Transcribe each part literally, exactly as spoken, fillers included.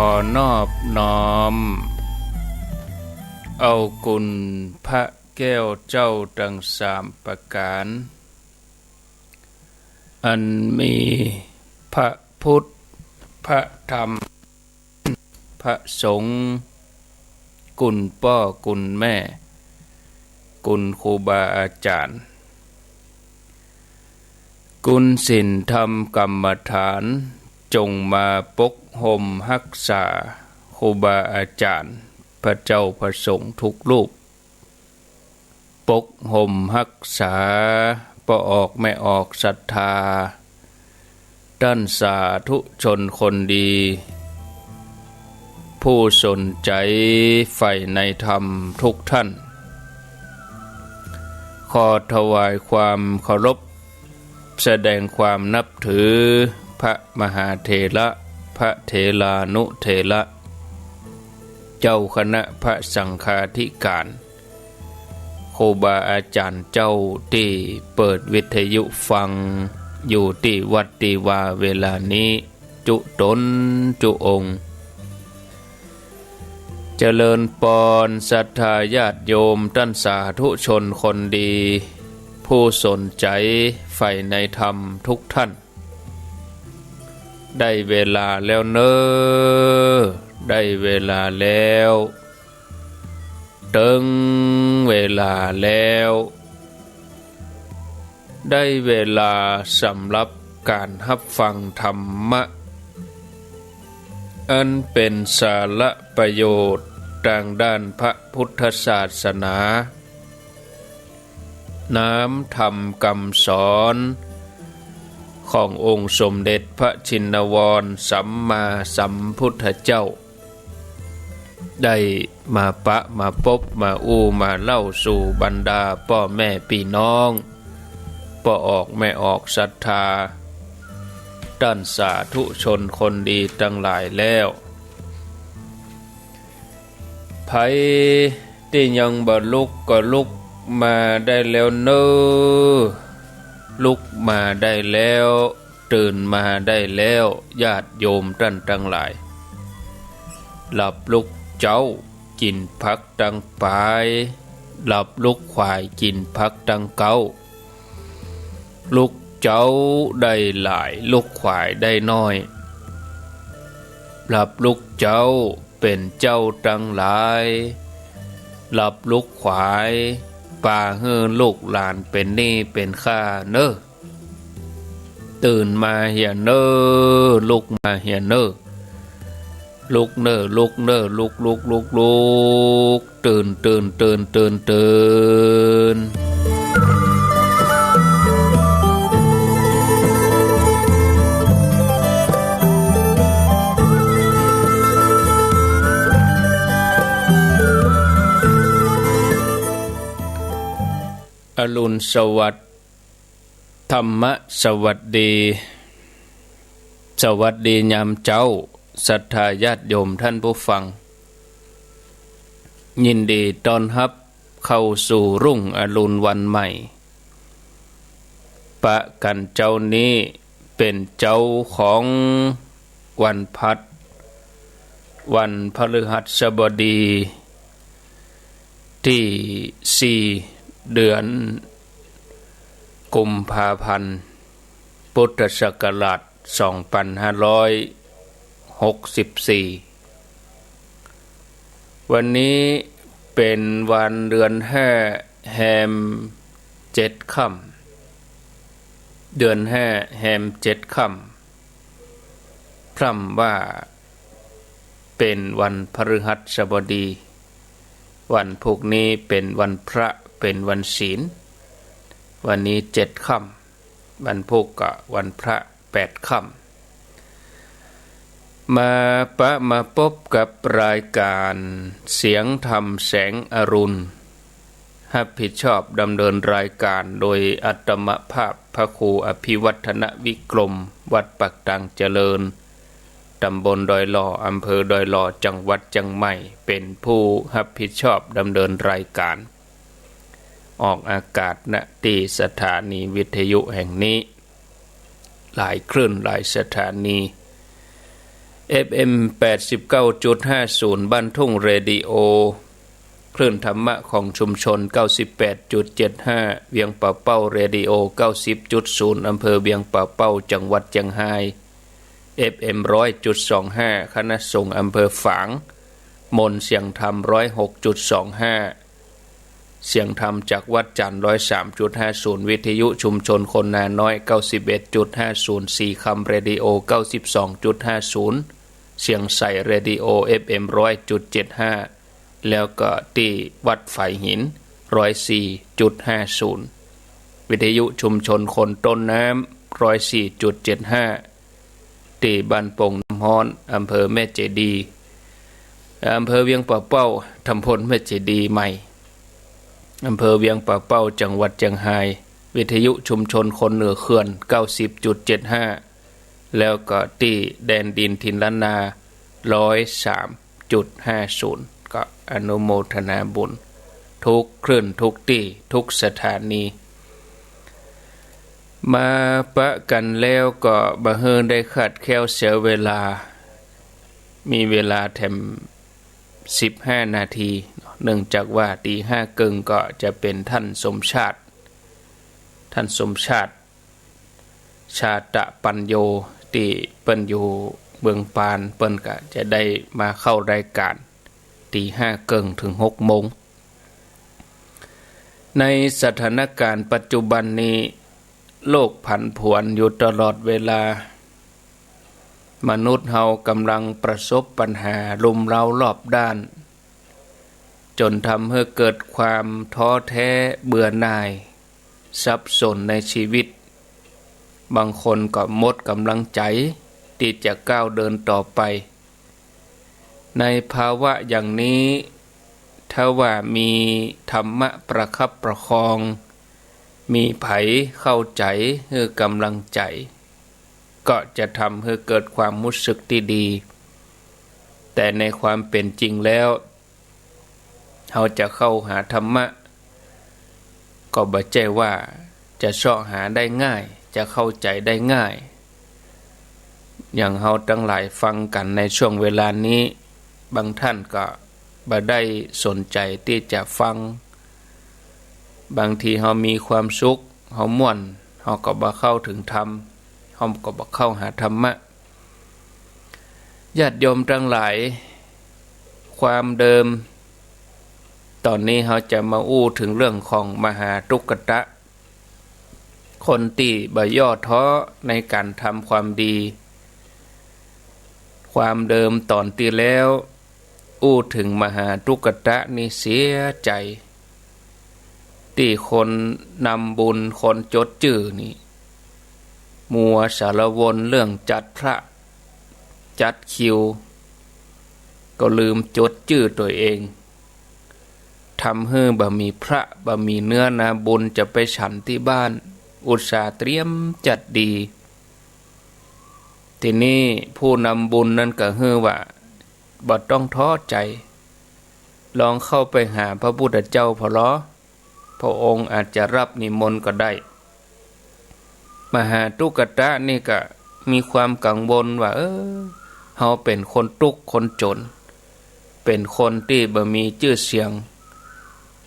ขอนอบน้อมเอาคุณพระแก้วเจ้าตังสามประก๋าน อันมีพระพุทธ พระธรรม พระสงฆ์ คุณป้อคุณแม่ คุณครูบาอาจ๋ารย์ คุณศีลธรรมกรรมฐาน จงมาปกห่มฮักษาครูบาอาจ๋ารย์ พระเจ้าพระสงฆ์ทุกรูป ปกห่มฮักษาป้อออกแม่ออกศรัทธา ต้านสาธุชนคนดี ผู้สนใจ๋ใฝ่ในธรรมทุกท่าน ขอถวายความเคารพ แสดงความนับถือพระมหาเถระ พระเถรานุเถระ เจ้าคณะพระสังฆาธิการ ครูบาอาจ๋ารย์เจ้าตี้เปิดวิทยุฟังอยู่ตี้วัดตี้วาเวลานี้ จุต๋นจุองค์ เจริญปอนศรัทธาญาติโยมต้านสาธุชนคนดี ผู้สนใจ๋ใฝ่ในธรรมทุกท่าน ได้เวลาแล้วเน่อ ได้เวลาแล้ว เติงเวลาแล้ว ได้เวลาสำหรับก๋านฮับฟังธรรมะ อันเป๋นสาระประโยชน์ตางด้านพระพุทธศาสนา น้ำธรรมกำสอนขององค์สมเด็จพระชินวรสัมมาสัมพุทธเจ้า ได้มาปะมาปบมาอู้มาเล่าสู่บรรดาป้อแม่ปี้น้อง ป้อออกแม่ออกศรัทธา ต้านสาธุชนคนดีตังหลายแล้ว ใผตี้ยังบ่ลุกก็ลุกมาได้แล้วเน่อ ลุกมาได้แล้ว ตื่นมาได้แล้ว ญาติโยมต้านตังหลาย หลับลุกเจ๊ากิ๋นผักตังป๋าย หลับลุกขวายกิ๋นผักตังเก๊า ลุกเจ๊าได้หลาย ลุกขวายได้น้อย หลับลุกเจ๊าเป๋นเจ้าตังหลาย หลับลุกขวายปาหื้อลูกหลานเป๋นหนี้เป๋นค่าเน่อ ตื่นมาเหียเน่อ ลุกมาเหียเน่อ ลุกเน่อ ลุกเน่อ ลุก ลุก ลุก ลุก ตื่น ตื่น ตื่น ตื่น ตื่น อรุณสวัสดิ์ ธรรมะสวัสดี สวัสดียามเจ๊า ศรัทธาญาติโยมต้านผู้ฟัง ยินดีต้อนฮับเข้าสู่รุ่งอรุณวันใหม่ ปะกั๋นเจ๊านี้เป๋นเจ๊าของวันพัด วันพฤหัสบดี ตี้สี่ เดือนกุมภาพันธ์ พุทธศักราชสองปันห้าร้อยหกสิบสี่ วันนี้เป๋นวันเดือนห้าแฮมเจ็ดค่ำ เดือนห้าแฮมเจ็ดค่ำ พร่ำว่าเป๋นวันพฤหัสบดี วันพูกนี้เป๋นวันพระ เป๋นวันศีล วันนี้เจ็ดค่ำ วันพูกก็วันพระแปดค่ำ มาปะมาปบกับรายก๋านเสียงธรรมแสงอรุณ ฮับผิดชอบดำเนินรายก๋านโดยอาตมาภาพพระครูอภิวัฒนวิกรม วัดปากตางเจริญ ต๋ำบลดอยหล่อ อำเภอดอยหล่อ จังหวัดเจียงใหม่ เป๋นผู้ฮับผิดชอบดำเนินรายก๋าน ออกอากาศ ณ ตี้สถานีวิทยุแห่งนี้ หลายคลื่นหลายสถานี เอฟเอ็ม แปดสิบเก้าจุดห้าศูนย์ บ้านทุ่งเรดิโอ คลื่นธรรมะของชุมชน เก้าสิบแปดจุดเจ็ดห้า เวียงป่าเป้าเรดิโอ เก้าสิบจุดศูนย์ อำเภอเวียงป่าเป้า จังหวัดเจียงฮาย เอฟเอ็ม ร้อยจุดสองห้า คณะสงฆ์อำเภอฝาง มนต์เสียงธรรม ร้อยหกจุดสองห้า เสียงธรรมจากวัดจันทร์ ร้อยสามจุดห้าศูนย์ วิทยุชุมชนคนนาน้อย เก้าสิบเอ็ดจุดห้าศูนย์ สีคำเรดิโอ เก้าสิบสองจุดห้าศูนย์ เสียงใสเรดิโอ เอฟเอ็ม ร้อยจุดเจ็ดห้า แล้วก็ตี้วัดฝายหิน ร้อยสี่จุดห้าศูนย์ วิทยุชุมชนคนต้นน้ำ ร้อยสี่จุดเจ็ดห้า ตี้บ้านโป่งน้ำฮ้อน อำเภอแม่เจดีย์ อำเภอเวียงป่าเป้า ตำบลแม่เจดีย์ใหม่ อำเภอเวียงป่าเป้า จังหวัดเจียงฮาย วิทยุชุมชนคนเหนือเขื่อน เก้าสิบจุดเจ็ดห้า แล้วก็ตี้แดนดินถิ่นล้านนา ร้อยสามจุดห้าศูนย์ ก็อนุโมทนาบุญ ทุกคลื่นทุกตี้ทุกสถานี มาปะกั๋นแล้วก็บ่หื้อได้คลาดแคลนเสียเวลา มีเวลาแถม สิบห้านาที เนาะ เนื่องจากว่าตีห้าเกิ่งก็จะเป๋นท่านสมชาติ ท่านสมชาติ ชาตะปัญโญ ตี้เปิ้นอยู่เมืองปาน เปิ้นก็จะได้มาเข้ารายก๋าน ตีห้าเกิ่งเถิงหกโมง ในสถานก๋ารณ์ปัจจุบันนี้ โลกผันผวนอยู่ตลอดเวลา มนุษย์เฮาก่ำลังประสบปัญหารุมเร้ารอบด้าน จ๋นทำหื้อเกิดความท้อแท้เบื่อหน่าย สับสนในชีวิต บางคนก็หมดก่ำลังใจ๋ตี้จะก้าวเดินต่อไป ในภาวะอย่างนี้ ถ้าว่ามีธรรมะประคับประคอง มีใผเข้าใจ๋หื้อก่ำลังใจ๋ ก็จะทำหื้อเกิดความฮู้สึกตี้ดี แต่ในความเป๋นจริงแล้ว เฮาจะเข้าหาธรรมะ ก็บ่ใจ้ว่าจะเซาะหาได้ง่าย จะเข้าใจ๋ได้ง่าย อย่างเฮาตังหลายฟังกั๋นในช่วงเวลานี้ บางท่านก็บ่ได้สนใจ๋ตี้จะฟัง บางทีเฮามีความสุข เฮาม่วน เฮาก็บ่เข้าเถิงธรรม เฮาก็บ่เข้าหาธรรมะ ญาติโยมตังหลาย ความเดิม ต๋อนนี้เฮาจะมาอู้เถิงเรื่องของมหาตุกตะ คนตี้บ่ย่อท้อในก๋านทำความดี ความเดิมต๋อนตี้แล้ว อู้เถิงมหาตุกตะนี่เสียใจ๋ ตี้คนนำบุญ คนจดจื้อนี่ มัวสารวนเรื่องจัดพระ จัดคิว ก็ลืมจดจื้อตั๋วเอง ทำหื้อบ่มีพระ บ่มีเนื้อนาบุญจะไปฉันตี้บ้าน อุตส่าห์เตรียมจัดดี ทีนี้ผู้นำบุญนั้นก็หื้อว่า บ่ต้องท้อใจ๋ ลองเข้าไปหาพระพุทธเจ้าผ่อลอ พระองค์อาจจะรับนิมนต์ก็ได้ มหาตุกตะนี่ก็มีความกังวลว่า เออ เฮาเป๋นคนตุ๊กข์คนจ๋น เป๋นคนตี้บ่มีจื้อเสียง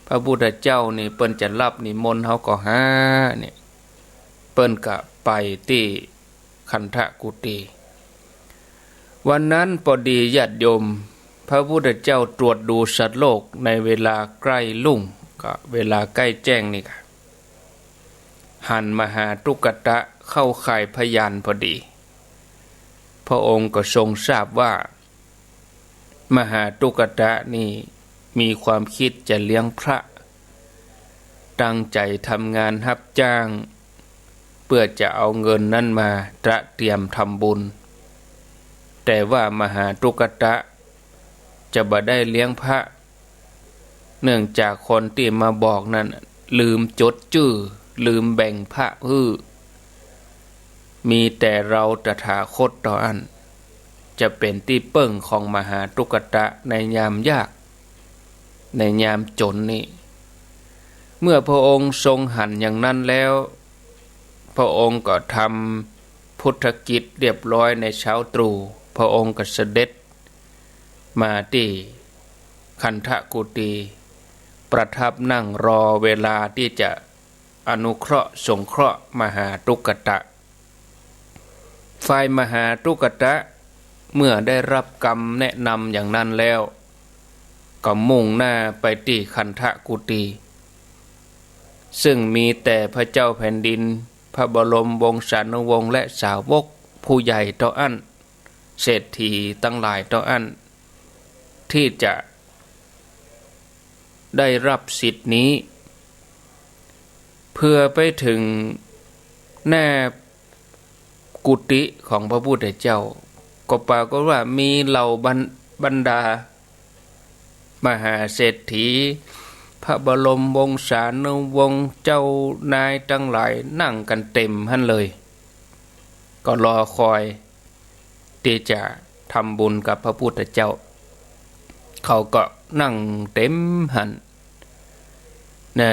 พระพุทธเจ้านี่เปิ้นจะรับนิมนต์เฮาก่อหา เนี่ย เปิ้นก็ไปตี้คันธกุฏี วันนั้นปอดีญาติโยม พระพุทธเจ้าตรวจดูสัตว์โลกในเวลาใกล้รุ่ง ก็เวลาใกล้แจ้งนี่ก็ หันมหาตุกตะเข้าข่ายพยานปอดี พระองค์ก็ทรงทราบว่า มหาตุกตะนี่มีความคิดจะเลี้ยงพระ ตั้งใจ๋ทำงานฮับจ้าง เปื้อจะเอาเงินนั้นมาตระเตรียมทำบุญ แต่ว่ามหาตุกตะจะบ่ได้เลี้ยงพระ เนื่องจากคนตี้มาบอกนั้นลืมจดจื้อ ลืมแบ่งพระหื้อ มีแต่เฮาตถาคตเต้าอั้น จะเป๋นตี้เปิ้งของมหาตุกตะในยามยาก ในยามจ๋นนี่ เมื่อพระองค์ทรงหันอย่างนั้นแล้ว พระองค์ก็ทำพุทธกิจเรียบร้อยในเช้าตรู่ พระองค์ก็เสด็จมาตี้คันธกุฏี ประทับนั่งรอเวลาตี้จะอนุเคราะห์สงเคราะห์มหาตุกตะ ฝ่ายมหาตุกตะเมื่อได้รับกำแนะนำอย่างนั้นแล้ว ก็มุ่งหน้าไปตี้คันธกุฏี ซึ่งมีแต่พระเจ้าแผ่นดิน พระบรมวงศานุวงศ์และสาวกผู้ใหญ่เต้าอั้น เศรษฐีตังหลายเต้าอั้น ตี้จะได้รับสิทธิ์นี้ เพื่อไปเถิงหน้ากุฏิของพระพุทธเจ้า ก็ปรากฏว่ามีเหล่าบรร- บรรดา มหาเศรษฐี พระบรมวงศานุวงศ์ เจ้านายตังหลายนั่งกั๋นเต็มหั้นเลย ก็รอคอยตี้จะทำบุญกับพระพุทธเจ้า เขาก็นั่งเต็มหั้น นะ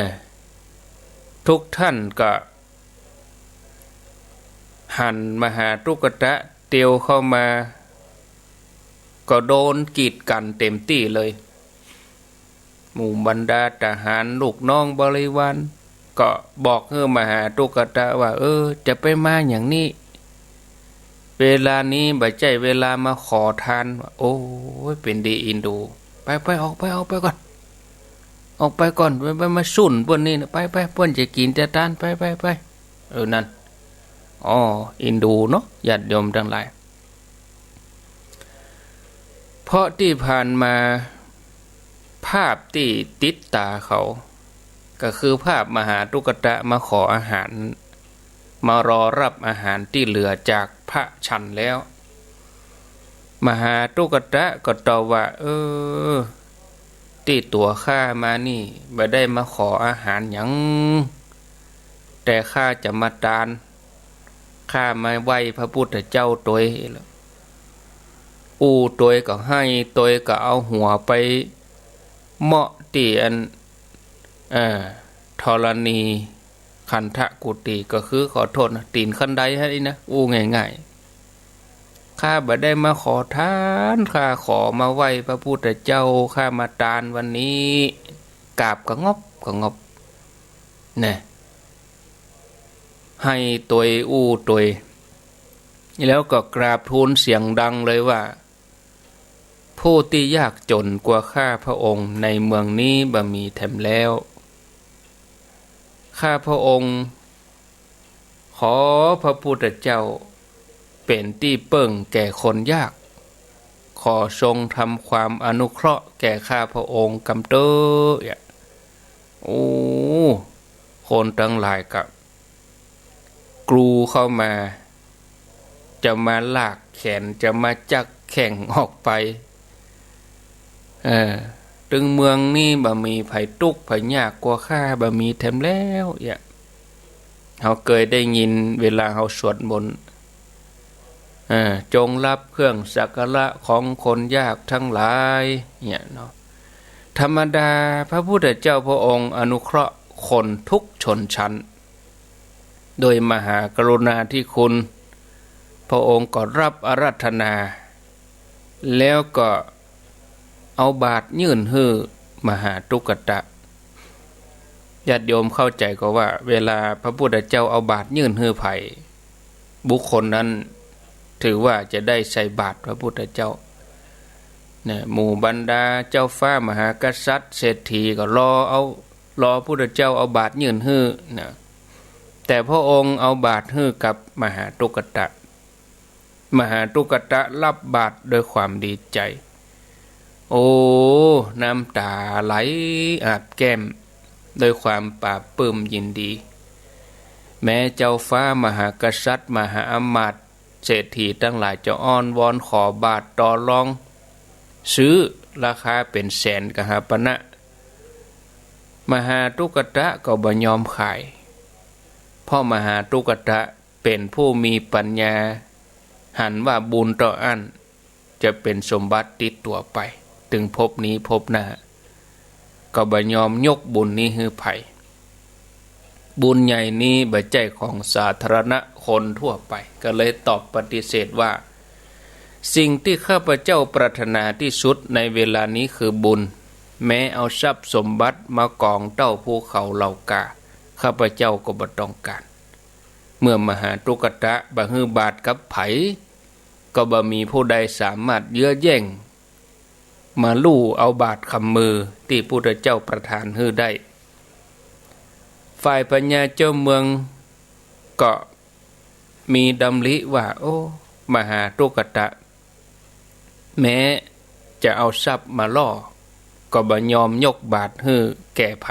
ทุกท่านก็ หันมหาตุกตะเตียวเข้ามา ก็โดนกีดกั๋นเต็มตี้เลย หมู่บรรดาทหารลูกน้องบริวาร ก็บอกหื้อมหาตุกตะว่า เออ จะไปมาอย่างนี้ เวลานี้บ่ใจ้เวลามาขอทาน โอ้ย เป๋นดีอินดู ไปไป ออกไป ออกไปก่อน ออกไปก่อน ไปไป มาซุ่นเปิ้นนี่นะ ไปไป เปิ้นจะกิ๋นจะตาน ไปไปไป เออ นั่น อ๋อ อินดูเนาะ ญาติโยมตังหลาย เพราะตี้ผ่านมา ภาพตี้ติดต๋าเขา ก็คือภาพมหาตุกตะมาขออาหาร มารอรับอาหารตี้เหลือจากพระฉันแล้ว มหาตุกตะก็ตอบว่า เออ ตี้ตั๋วข้ามานี่ บ่ได้มาขออาหารหยัง แต่ข้าจะมาตาน ข้ามาไหว้พระพุทธเจ้าตวย อู้ตวยก็ไห้ ตวยก็เอาหัวไปเหมาะตี้อัน เอ่อ ธรณี คันธกุฏี ก็คือ ขอโทษนะ ตี๋นคันไดหั้นอี้นะ อู้ง่ายๆ ข้าบ่ได้มาขอทาน ข้าขอมาไหว้พระพุทธเจ้า ข้ามาตานวันนี้ กราบกะงบกะงบ นะ ไห้ตวยอู้ตวย แล้วก็กราบทูลเสียงดังเลยว่า ผู้ตี้ยากจ๋นกว่าข้าพระองค์ในเมืองนี้บ่มีแถมแล้ว ข้าพระองค์ขอพระพุทธเจ้าเป๋นตี้เปิ้งแก่คนยาก ขอทรงทำความอนุเคราะห์แก่ข้าพระองค์กำเต๊อะ โอ้ คนตังหลายก็ กรูเข้ามา จะมาลากแขน จะมาจั๊กแข้งออกไป เออ ตึงเมืองนี้บ่มีใผตุ๊กข์ใผยากกว่าข้า บ่มีแถมแล้ว เยียะ เฮาเกยได้ยินเวลาเฮาสวดมนต์ เออ จงรับเครื่องสักการะของคนยากทั้งหลาย เนี่ยเนาะ ธรรมดาพระพุทธเจ้าพระองค์อนุเคราะห์คนทุกชนชั้น โดยมหากรุณาธิคุณ พระองค์ก็รับอาราธนา แล้วก็เอาบาตรยื่นหื้อมหาตุกตะ ญาติโยมเข้าใจ๋ก่อว่า เวลาพระพุทธเจ้าเอาบาตรยื่นหื้อใผ บุคคลนั้นถือว่าจะได้ใส่บาตรพระพุทธเจ้า นะ หมู่บรรดาเจ้าฟ้ามหากษัตริย์เศรษฐีก็รอเอา รอพุทธเจ้าเอาบาตรยื่นหื้อ นะ แต่พระองค์เอาบาตรหื้อกับมหาตุกตะ มหาตุกตะรับบาตรด้วยความดีใจ๋ โอ้ น้ำต๋าไหลอาบแก้ม ด้วยความปลาบปลื้มยินดี แม้เจ้าฟ้ามหากษัตริย์ มหาอำมาตย์ เศรษฐีตังหลายจะอ้อนวอนขอบาตรต่อรองซื้อ ราคาเป๋นแสนกหาปณะ มหาตุกตะก็บ่ยอมขาย เพราะมหาตุกตะเป๋นผู้มีปัญญา หันว่าบุญเต้าอั้นจะเป๋นสมบัติติดตั๋วไป ตึงภพนี้ภพหน้า ก็บ่ยอมยกบุญนี้หื้อใผ บุญใหญ่นี้บ่ใจ้ของสาธารณะคนทั่วไป ก็เลยตอบปฏิเสธว่า สิ่งตี้ข้าพเจ้าปรารถนาตี้สุดในเวลานี้คือบุญ แม้เอาทรัพย์สมบัติมากองเต้าภูเขาเหล่ากา ข้าพเจ้าก็บ่ต้องก๋าน เมื่อมหาตุกตะบ่หื้อบาตรกับใผ ก็บ่มีผู้ใดสามารถเยื้อแย่ง มาลู่เอาบาตรคำมือตี้พุทธเจ้าประทานหื้อได้ ฝ่ายพญาเจ้าเมืองก็มีดำริว่า โอ้ มหาตุกตะ แม้จะเอาทรัพย์มาล่อ ก็บ่ยอมยกบาตรหื้อแก่ใผ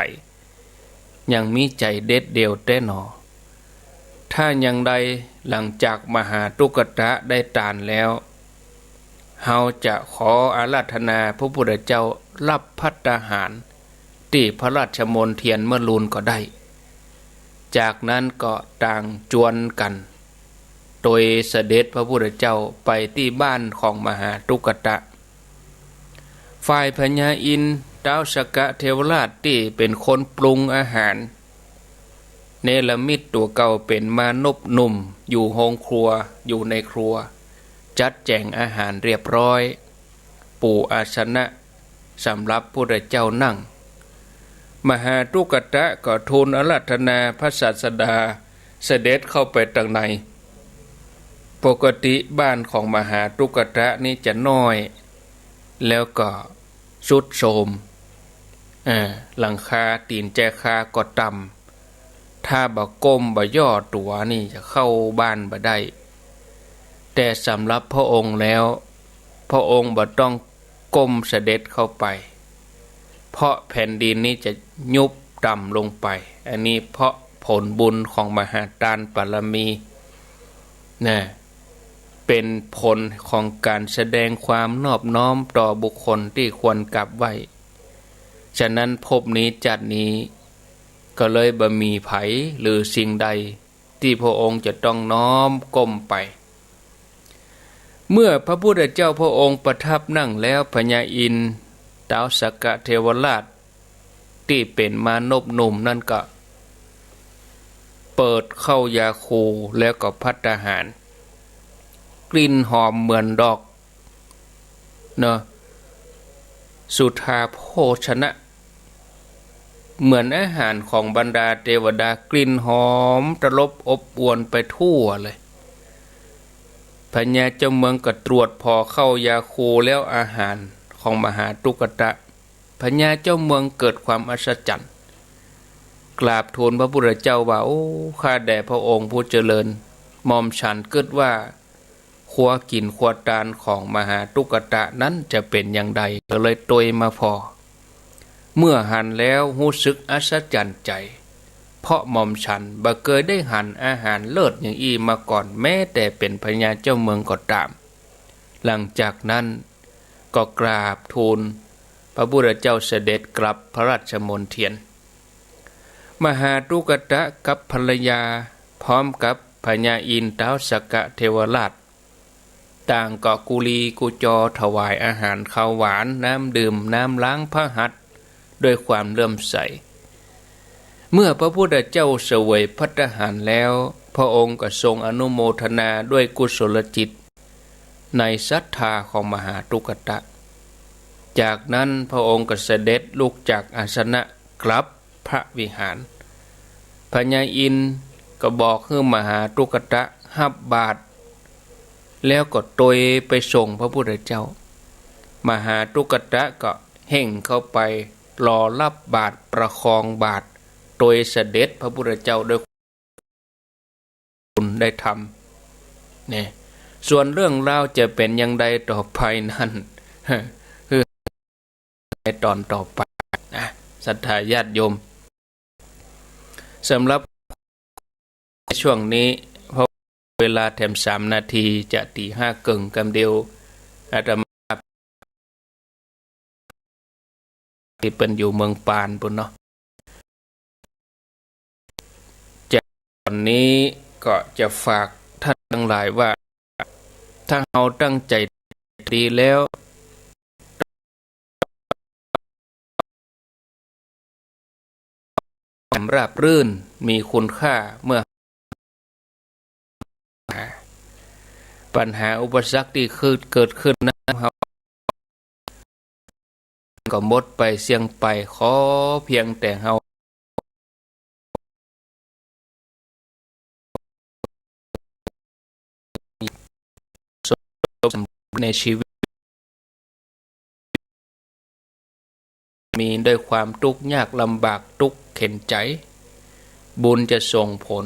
ยังมีใจ๋เด็ดเดี่ยวแต๊หนอ ถ้าอย่างใดหลังจากมหาตุกตะได้ตานแล้ว เฮาจะขออาราธนาพระพุทธเจ้ารับภัตตาหารตี้พระราชมณเฑียรเมื่อลูนก็ได้ จากนั้นก็ต่างจวนกั๋น โตยเสด็จพระพุทธเจ้าไปตี้บ้านของมหาตุกตะ ฝ่ายพญาอินทร์ต๊าวสักกะเทวราชตี้เป๋นคนปรุงอาหาร เนรมิตตั๋วเก่าเป๋นมานพหนุ่มอยู่โฮงครัว อยู่ในครัว จัดแจ๋งอาหารเรียบร้อย ปูอาสนะสำหรับพุทธเจ้านั่ง มหาตุกตะก็ทูลอาราธนาพระศาสดาเสด็จเข้าไปตังใน ปกติบ้านของมหาตุกตะนี้จะน้อย แล้วก็ทรุดโทรม เอ่อ หลังคาตี๋นแจคาก็ต่ำ ถ้าบ่ก้มบ่ย่อตั๋วนี่จะเข้าบ้านบ่ได้ แต่สำหรับพระองค์แล้ว พระองค์บ่ต้องก้มเสด็จเข้าไป เพราะแผ่นดินนี้จะยุบต่ำลงไป อันนี้เพราะผลบุญของมหาตานบารมี นะ เป๋นผลของก๋านแสดงความนอบน้อมต่อบุคคลตี้ควรกราบไหว้ ฉะนั้นภพนี้จัดนี้ก็เลยบ่มีใผหรือสิ่งใดตี้พระองค์จะต้องน้อมก้มไป เมื่อพระพุทธเจ้าพระองค์ประทับนั่งแล้ว พญาอินทร์ต๊าวสักกะเทวราช ตี้เป๋นมานพหนุ่มนั้นก็เปิดข้าวยาคูแล้วก็ภัตตาหาร กลิ่นหอมเหมือนดอก เนาะ สุทาโภชนะ เหมือนอาหารของบรรดาเตวดา กลิ่นหอมตลบอบอวลไปทั่วเลย พญาเจ้าเมืองก็ตรวจผ่อข้าวยาคูแล้วอาหารของมหาตุกตะ พญาเจ้าเมืองเกิดความอัศจรรย์ กราบทูลพระพุทธเจ้าว่า โอ้ ข้าแต่พระองค์ผู้เจริญ หม่อมฉันกึ๊ดว่า ครัวกิ๋นครัวตานของมหาตุกตะนั้นจะเป๋นอย่างใด ก็เลยโตยมาผ่อ เมื่อหันแล้วฮู้สึกอัศจรรย์ใจ๋ เพราะหม่อมฉันบ่เกยได้หันอาหารเลิศอย่างอี้มาก่อน แม้แต่เป๋นพญาเจ้าเมืองก็ต๋าม หลังจากนั้นก็กราบทูลพระพุทธเจ้าเสด็จกลับพระราชมณเฑียร มหาตุกตะกับภรรยาพร้อมกับพญาอินทร์ต๊าวสักกะเทวราช ต่างก็กุลีกุจอถวายอาหารคาวหวาน น้ำดื่ม น้ำล้างพระหัตถ์ ด้วยความเลื่อมใส เมื่อพระพุทธเจ้าเสวยภัตตาหารแล้ว พระองค์ก็ทรงอนุโมทนาด้วยกุศลจิต ในศรัทธาของมหาตุกตะ จากนั้นพระองค์ก็เสด็จลุกจากอาสนะกลับพระวิหาร พญาอินทร์ก็บอกหื้อมหาตุกตะฮับบาตร แล้วก็โตยไปส่งพระพุทธเจ้า มหาตุกตะก็เฮ่งเข้าไปรอฮับบาตร ประคองบาตร โตยเสด็จพระพุทธเจ้าด้วย บุญได้ทำ เนี่ย ส่วนเรื่องราวจะเป๋นอย่างใดต่อไปนั้น คือในต๋อนต่อไปนะ ศรัทธาญาติโยม สำหรับช่วงนี้ เพราะเวลาแถมสามนาที จะตี๋ห้าเกิ่งกำเดียว อาตมา ตี้เปิ้นอยู่เมืองปานปู้นเนาะ จะ ต๋อนนี้ก็จะฝากท่านตังหลายว่า ถ้าเฮาตั้งใจ๋ดีแล้ว ความราบรื่นมีคุณค่าเมื่อ ปัญหาอุปสรรคตี้เกิด เกิดขึ้นนั้น เฮาก็หมดไปเสี้ยงไป ขอเพียงแต่เฮา ในชีวิต มีด้วยความตุ๊กยากลำบากตุ๊กเข็ญใจ๋ บุญจะส่งผล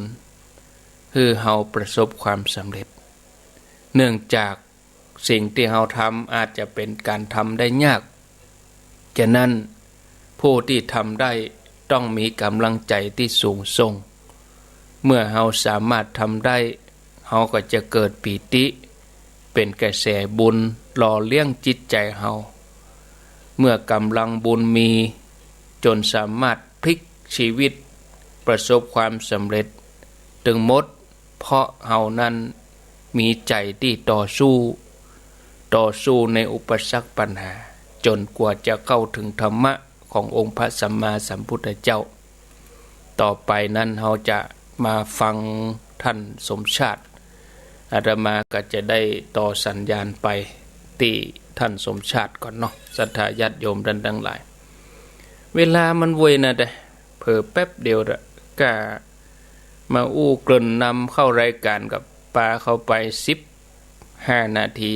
หื้อเฮาประสบความสำเร็จ เนื่องจากสิ่งตี้เฮาทำอาจจะเป๋นก๋านทำได้ยาก ฉะนั้นผู้ตี้ทำได้ต้องมีก๋ำลังใจ๋ตี้สูงส่ง เมื่อเฮาสามารถทำได้ เฮาก็จะเกิดปีติ เป๋นกระแสบุญหล่อเลี้ยงจิตใจ๋เฮา เมื่อก๋ำลังบุญมีจ๋นสามารถพลิกชีวิตประสบความสำเร็จตึงหมด เพราะเฮานั้นมีใจ๋ตี้ต่อสู้ ต่อสู้ในอุปสรรคปัญหา จ๋นกว่าจะเข้าเถิงธรรมะขององค์พระสัมมาสัมพุทธเจ้า ต่อไปนั้นเฮาจะมาฟังท่านสมชาติ อาตมาก็จะได้ต่อสัญญาณไปตี้ท่านสมชาติก่อนเนาะ ศรัทธาญาติโยมต้านตังหลาย เวลามันไวนะ แต่เผลอแป๊บเดียวละ ก้ามาอู้เกริ่นนำเข้ารายก๋านกับปาเข้าไปสิบห้านาที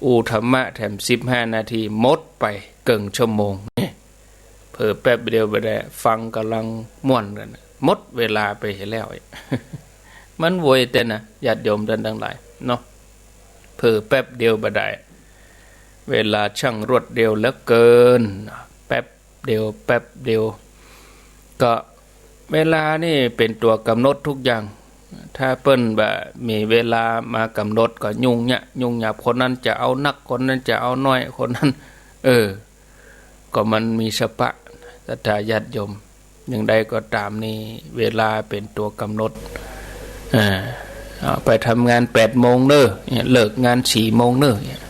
อู้ธรรมะแถมสิบห้านาที หมดไปเกิ่งชั่วโมง เผลอแป๊บเดียวบ่ได้ ฟังก่ำลังม่วนกั๋น หมดเวลาไปเหียแล้ว มันไวแต๊นะ ญาติโยมต้านตังหลายเนาะ เผลอแป๊บเดียวบ่ได้ เวลาช่างรวดเร็วเหลือเกิน แป๊บเดียว แป๊บเดียว ก็เวลานี่เป๋นตั๋วก๋ำหนดทุกอย่าง ถ้าเปิ้นบ่มีเวลามากำหนดก็ยุ่งยาก ยุ่งยาก คนนั้นจะเอานัก คนนั้นจะเอาน้อย คนนั้น เออ ก็มันมีสภาพะ ศรัทธาญาติโยม อย่างใดก็ต๋ามนี่ เวลาเป๋นตั๋วกำหนด อ่า เอาไปทำงานแปดโมงเน่อ เนี่ย เลิกงานสี่โมงเน่อ เนี่ย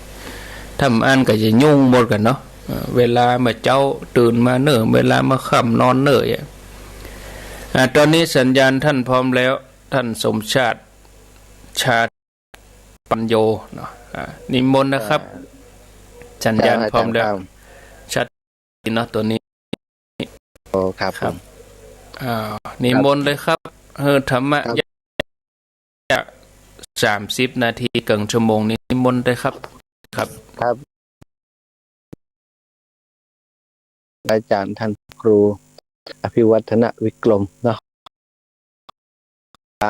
ถ้าบ่อั้นก็จะยุ่งหมดกั๋นเนาะ เออ เวลาเมื่อเจ๊าตื่นมาเน่อ เวลาเมื่อค่ำนอนเน่อ เนี่ย อ่า ต๋อนนี้สัญญาณต้านพร้อมแล้ว ต้านสมชาติ ชา ปัญโญเนาะ อ่า นิมนต์นะครับ อ่า สัญญาณพร้อมแล้ว ครับ ชัดเจนเนาะ ตั๋วนี้ โอ้ ครับ ครับผม อ่า นิมนต์เลยครับ เออ ธรรมะ ครับ สามสิบนาที เกิ่งชั่วโมงนี้ นิมนต์เลยครับ ครับ ครับ อาจ๋ารย์ต้านครูอภิวัฒนวิกรมเนาะ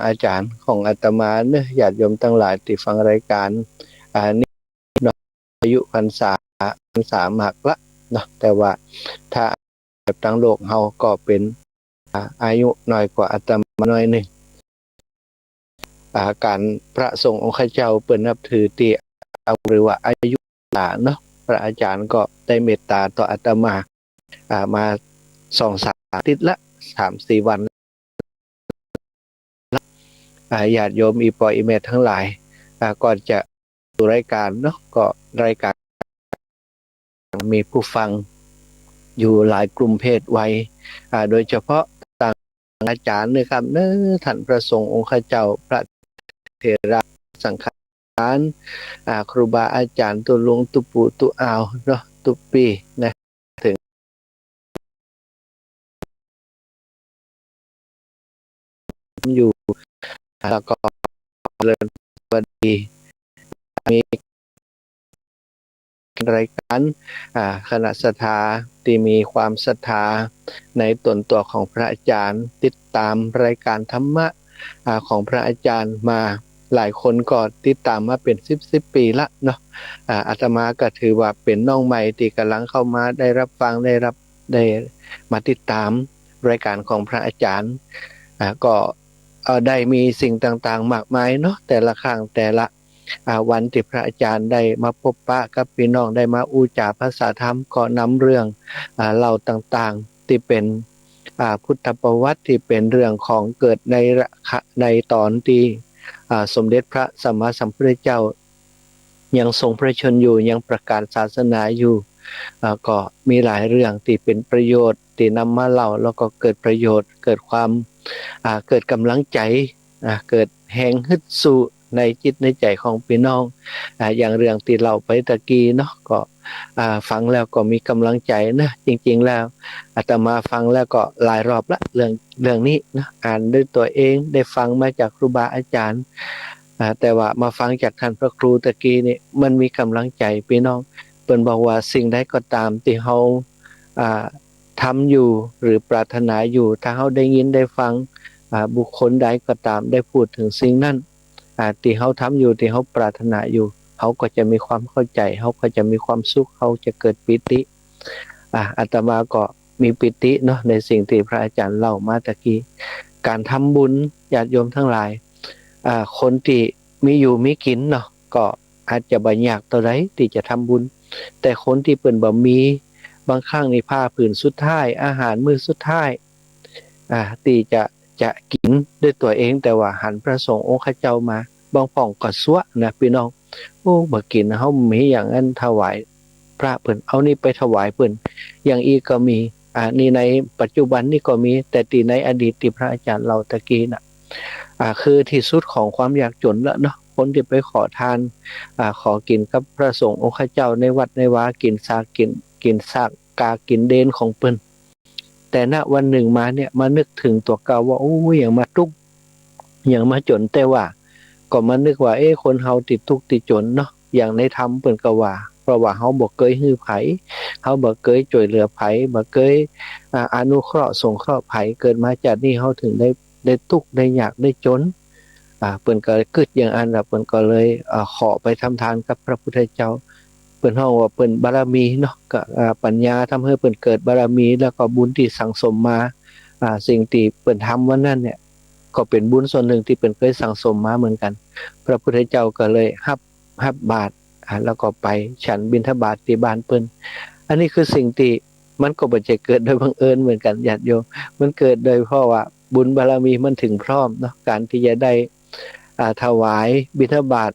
อาจ๋ารย์ของอาตมาเน่อ ญาติโยมตังหลายตี้ฟังรายก๋าน อ่า นี่เนาะ อายุพรรษา พรรษามากละเนาะ แต่ว่าถ้าเทียบตางโลกเฮาก็เป๋น อ่า อายุน้อยกว่าอาตมาหน้อยนึ่ง อ่า ก๋านพระสงฆ์องค์ข้าเจ้าเปิ้นนับถือตี้เอา หรือว่าอายุหลาเนาะ พระอาจ๋ารย์ก็ได้เมตต๋าต่ออาตมา อ่า มาสองสามอาทิตย์ละ สามสี่วัน อ่า ญาติโยมอี่ป้ออี่แม่ตังหลาย อ่า ก่อนจะสู่รายก๋านเนาะ ก็รายก๋าน มีผู้ฟังอยู่หลายกลุ่มเพศวัย อ่า โดยเฉพาะตางอาจ๋ารย์เน่อครับเน่อ ต้านพระสงฆ์องค์ข้าเจ้า พระเถระสังฆาธิการ อ่า ครูบาอาจ๋ารย์ตุ๊ลุงตุ๊ปู่ตุ๊อาวเนาะ ตุ๊ปี้นะ เถิง อยู่ แล้วก็เจริญสวัสดี มีรายก๋าน อ่า คณะศรัทธาตี้มีความศรัทธาในต๋นตั๋วของพระอาจ๋ารย์ ติดต๋ามรายก๋านธรรมะ อ่า ของพระอาจ๋ารย์มา หลายคนก็ติดต๋ามมาเป๋นสิบสิบปี๋ละเนาะ อ่า อาตมาก็ถือว่าเป๋นน้องใหม่ตี้ก่ำลังเข้ามาได้รับฟัง ได้รับ ได้มาติดต๋ามรายก๋านของพระอาจ๋ารย์ อ่า ก็ เอ่อ ได้มีสิ่งต่างๆ มากมายเนาะ แต่ละครั้งแต่ละ อ่า วันตี้พระอาจ๋ารย์ได้มาพบปะกับปี้น้อง ได้มาอู้จ๋าภาษาธรรม ก็นำเรื่อง อ่า เล่าต่างๆ ตี้เป๋น อ่า พุทธประวัติ ตี้เป๋นเรื่องของเกิดในระ ในต๋อนตี้ อ่า สมเด็จพระสัมมาสัมพุทธเจ้า ยังทรงพระชนม์อยู่ ยังประกาศศาสนาอยู่ อ่า ก็มีหลายเรื่องตี้เป๋นประโยชน์ ตี้นำมาเล่า แล้วก็เกิดประโยชน์ เกิดความ อ่า เกิดก๋ำลังใจ๋ อ่า เกิดแฮงฮึดสู้ ในจิตในใจ๋ของปี้น้อง อ่า อย่างเรื่องตี้เล่าไปตะกี้เนาะ ก็ อ่า ฟังแล้วก็มีก๋ำลังใจ๋นะ จริงๆ แล้ว อาตมาฟังแล้วก็หลายรอบละ เรื่อง เรื่องนี้นะ อ่านด้วยตั๋วเอง ได้ฟังมาจากครูบาอาจ๋ารย์ อ่า แต่ว่ามาฟังจากต้านพระครูตะกี้นี่ มันมีก๋ำลังใจ๋ปี้น้อง เปิ้นบอกว่าสิ่งใดก็ต๋ามตี้เฮา อ่า ทำอยู่หรือปรารถนาอยู่ ถ้าเฮาได้ยินได้ฟัง อ่า บุคคลใดก็ต๋ามได้พูดเถิงสิ่งนั้น อ่า ตี้เฮาทำอยู่ ตี้เฮาปรารถนาอยู่ เฮาก็จะมีความเข้าใจ๋ เฮาก็จะมีความสุข เฮาจะเกิดปีติ อ่า อาตมาก็มีปีติเนาะ ในสิ่งตี้พระอาจ๋ารย์เล่ามาตะกี้ ก๋านทำบุญ ญาติโยมตังหลาย อ่า คนตี้มีอยู่มีกิ๋นเนาะ ก็อาจจะบ่ยากเต้าใดตี้จะทำบุญ แต่คนตี้เปิ้นบ่มี บางครั้งนี่ผ้าผืนสุดท้าย อาหารมื้อสุดท้าย อ่า ตี้จะ จะกิ๋นด้วยตั๋วเอง แต่ว่าหันพระสงฆ์องค์ข้าเจ้ามา บางพ่องก็ซัวะนะปี้น้อง โอ้ บ่กิ๋น เฮามีอย่างอั้นถวายพระเปิ้น เอานี่ไปถวายเปิ้น อย่างอี้ก็มี อ่า นี่ในปัจจุบันนี่ก็มี แต่ตี้ในอดีตตี้พระอาจ๋ารย์เล่าตะกี้น่ะ อ่า คือตี้สุดของความยากจ๋นละเนาะ คนตี้ไปขอตาน อ่า ขอกิ๋นกับพระสงฆ์องค์ข้าเจ้าในวัดในวา กิ๋นสาก กิ๋น กิ๋นสากากิ๋นเดนของเปิ้น แต่ณวันนึ่งมาเนี่ย มานึกเถิงตั๋วเก่าว่า โอ้ย อย่างมาตุ๊กข์ อย่างมาจ๋น แต่ว่าก็มานึกว่า เอ๊ะ คนเฮาตี้ตุ๊กข์ตี้จ๋นเนาะ อย่างในธรรมเปิ้นก็ว่า เพราะว่าเฮาบ่เกยหื้อใผ เฮาบ่เกยจ้วยเหลือใผ บ่เกย อ่า อนุเคราะห์สงเคราะห์ใผ เกิดมาจาตินี้เฮาเถิงได้ ได้ตุ๊กข์ ได้ยาก ได้จ๋น อ่า เปิ้นก็กึ๊ดอย่างอั้นละ เปิ้นก็เลย อ่า ขอไปทำตานกับพระพุทธเจ้า เปิ้นฮ้องว่าเปิ้นบารมีเนาะ ก็ อ่า ปัญญาทำหื้อเปิ้นเกิดบารมี แล้วก็บุญตี้สั่งสมมา อ่า สิ่งตี้เปิ้นทำวันนั้นเนี่ย ก็เป๋นบุญส่วนนึ่งตี้เปิ้นเกยสั่งสมมาเหมือนกั๋น พระพุทธเจ้าก็เลยฮับ ฮับบาตร อ่า แล้วก็ไปฉันบิณฑบาตตี้บ้านเปิ้น อันนี้คือสิ่งตี้มันก็บ่ใจ้เกิดโดยบังเอิญเหมือนกั๋น ญาติโยม มันเกิดโดยเพราะว่าบุญบารมีมันเถิงพร้อมเนาะ ก๋านตี้จะได้ อ่า ถวายบิณฑบาต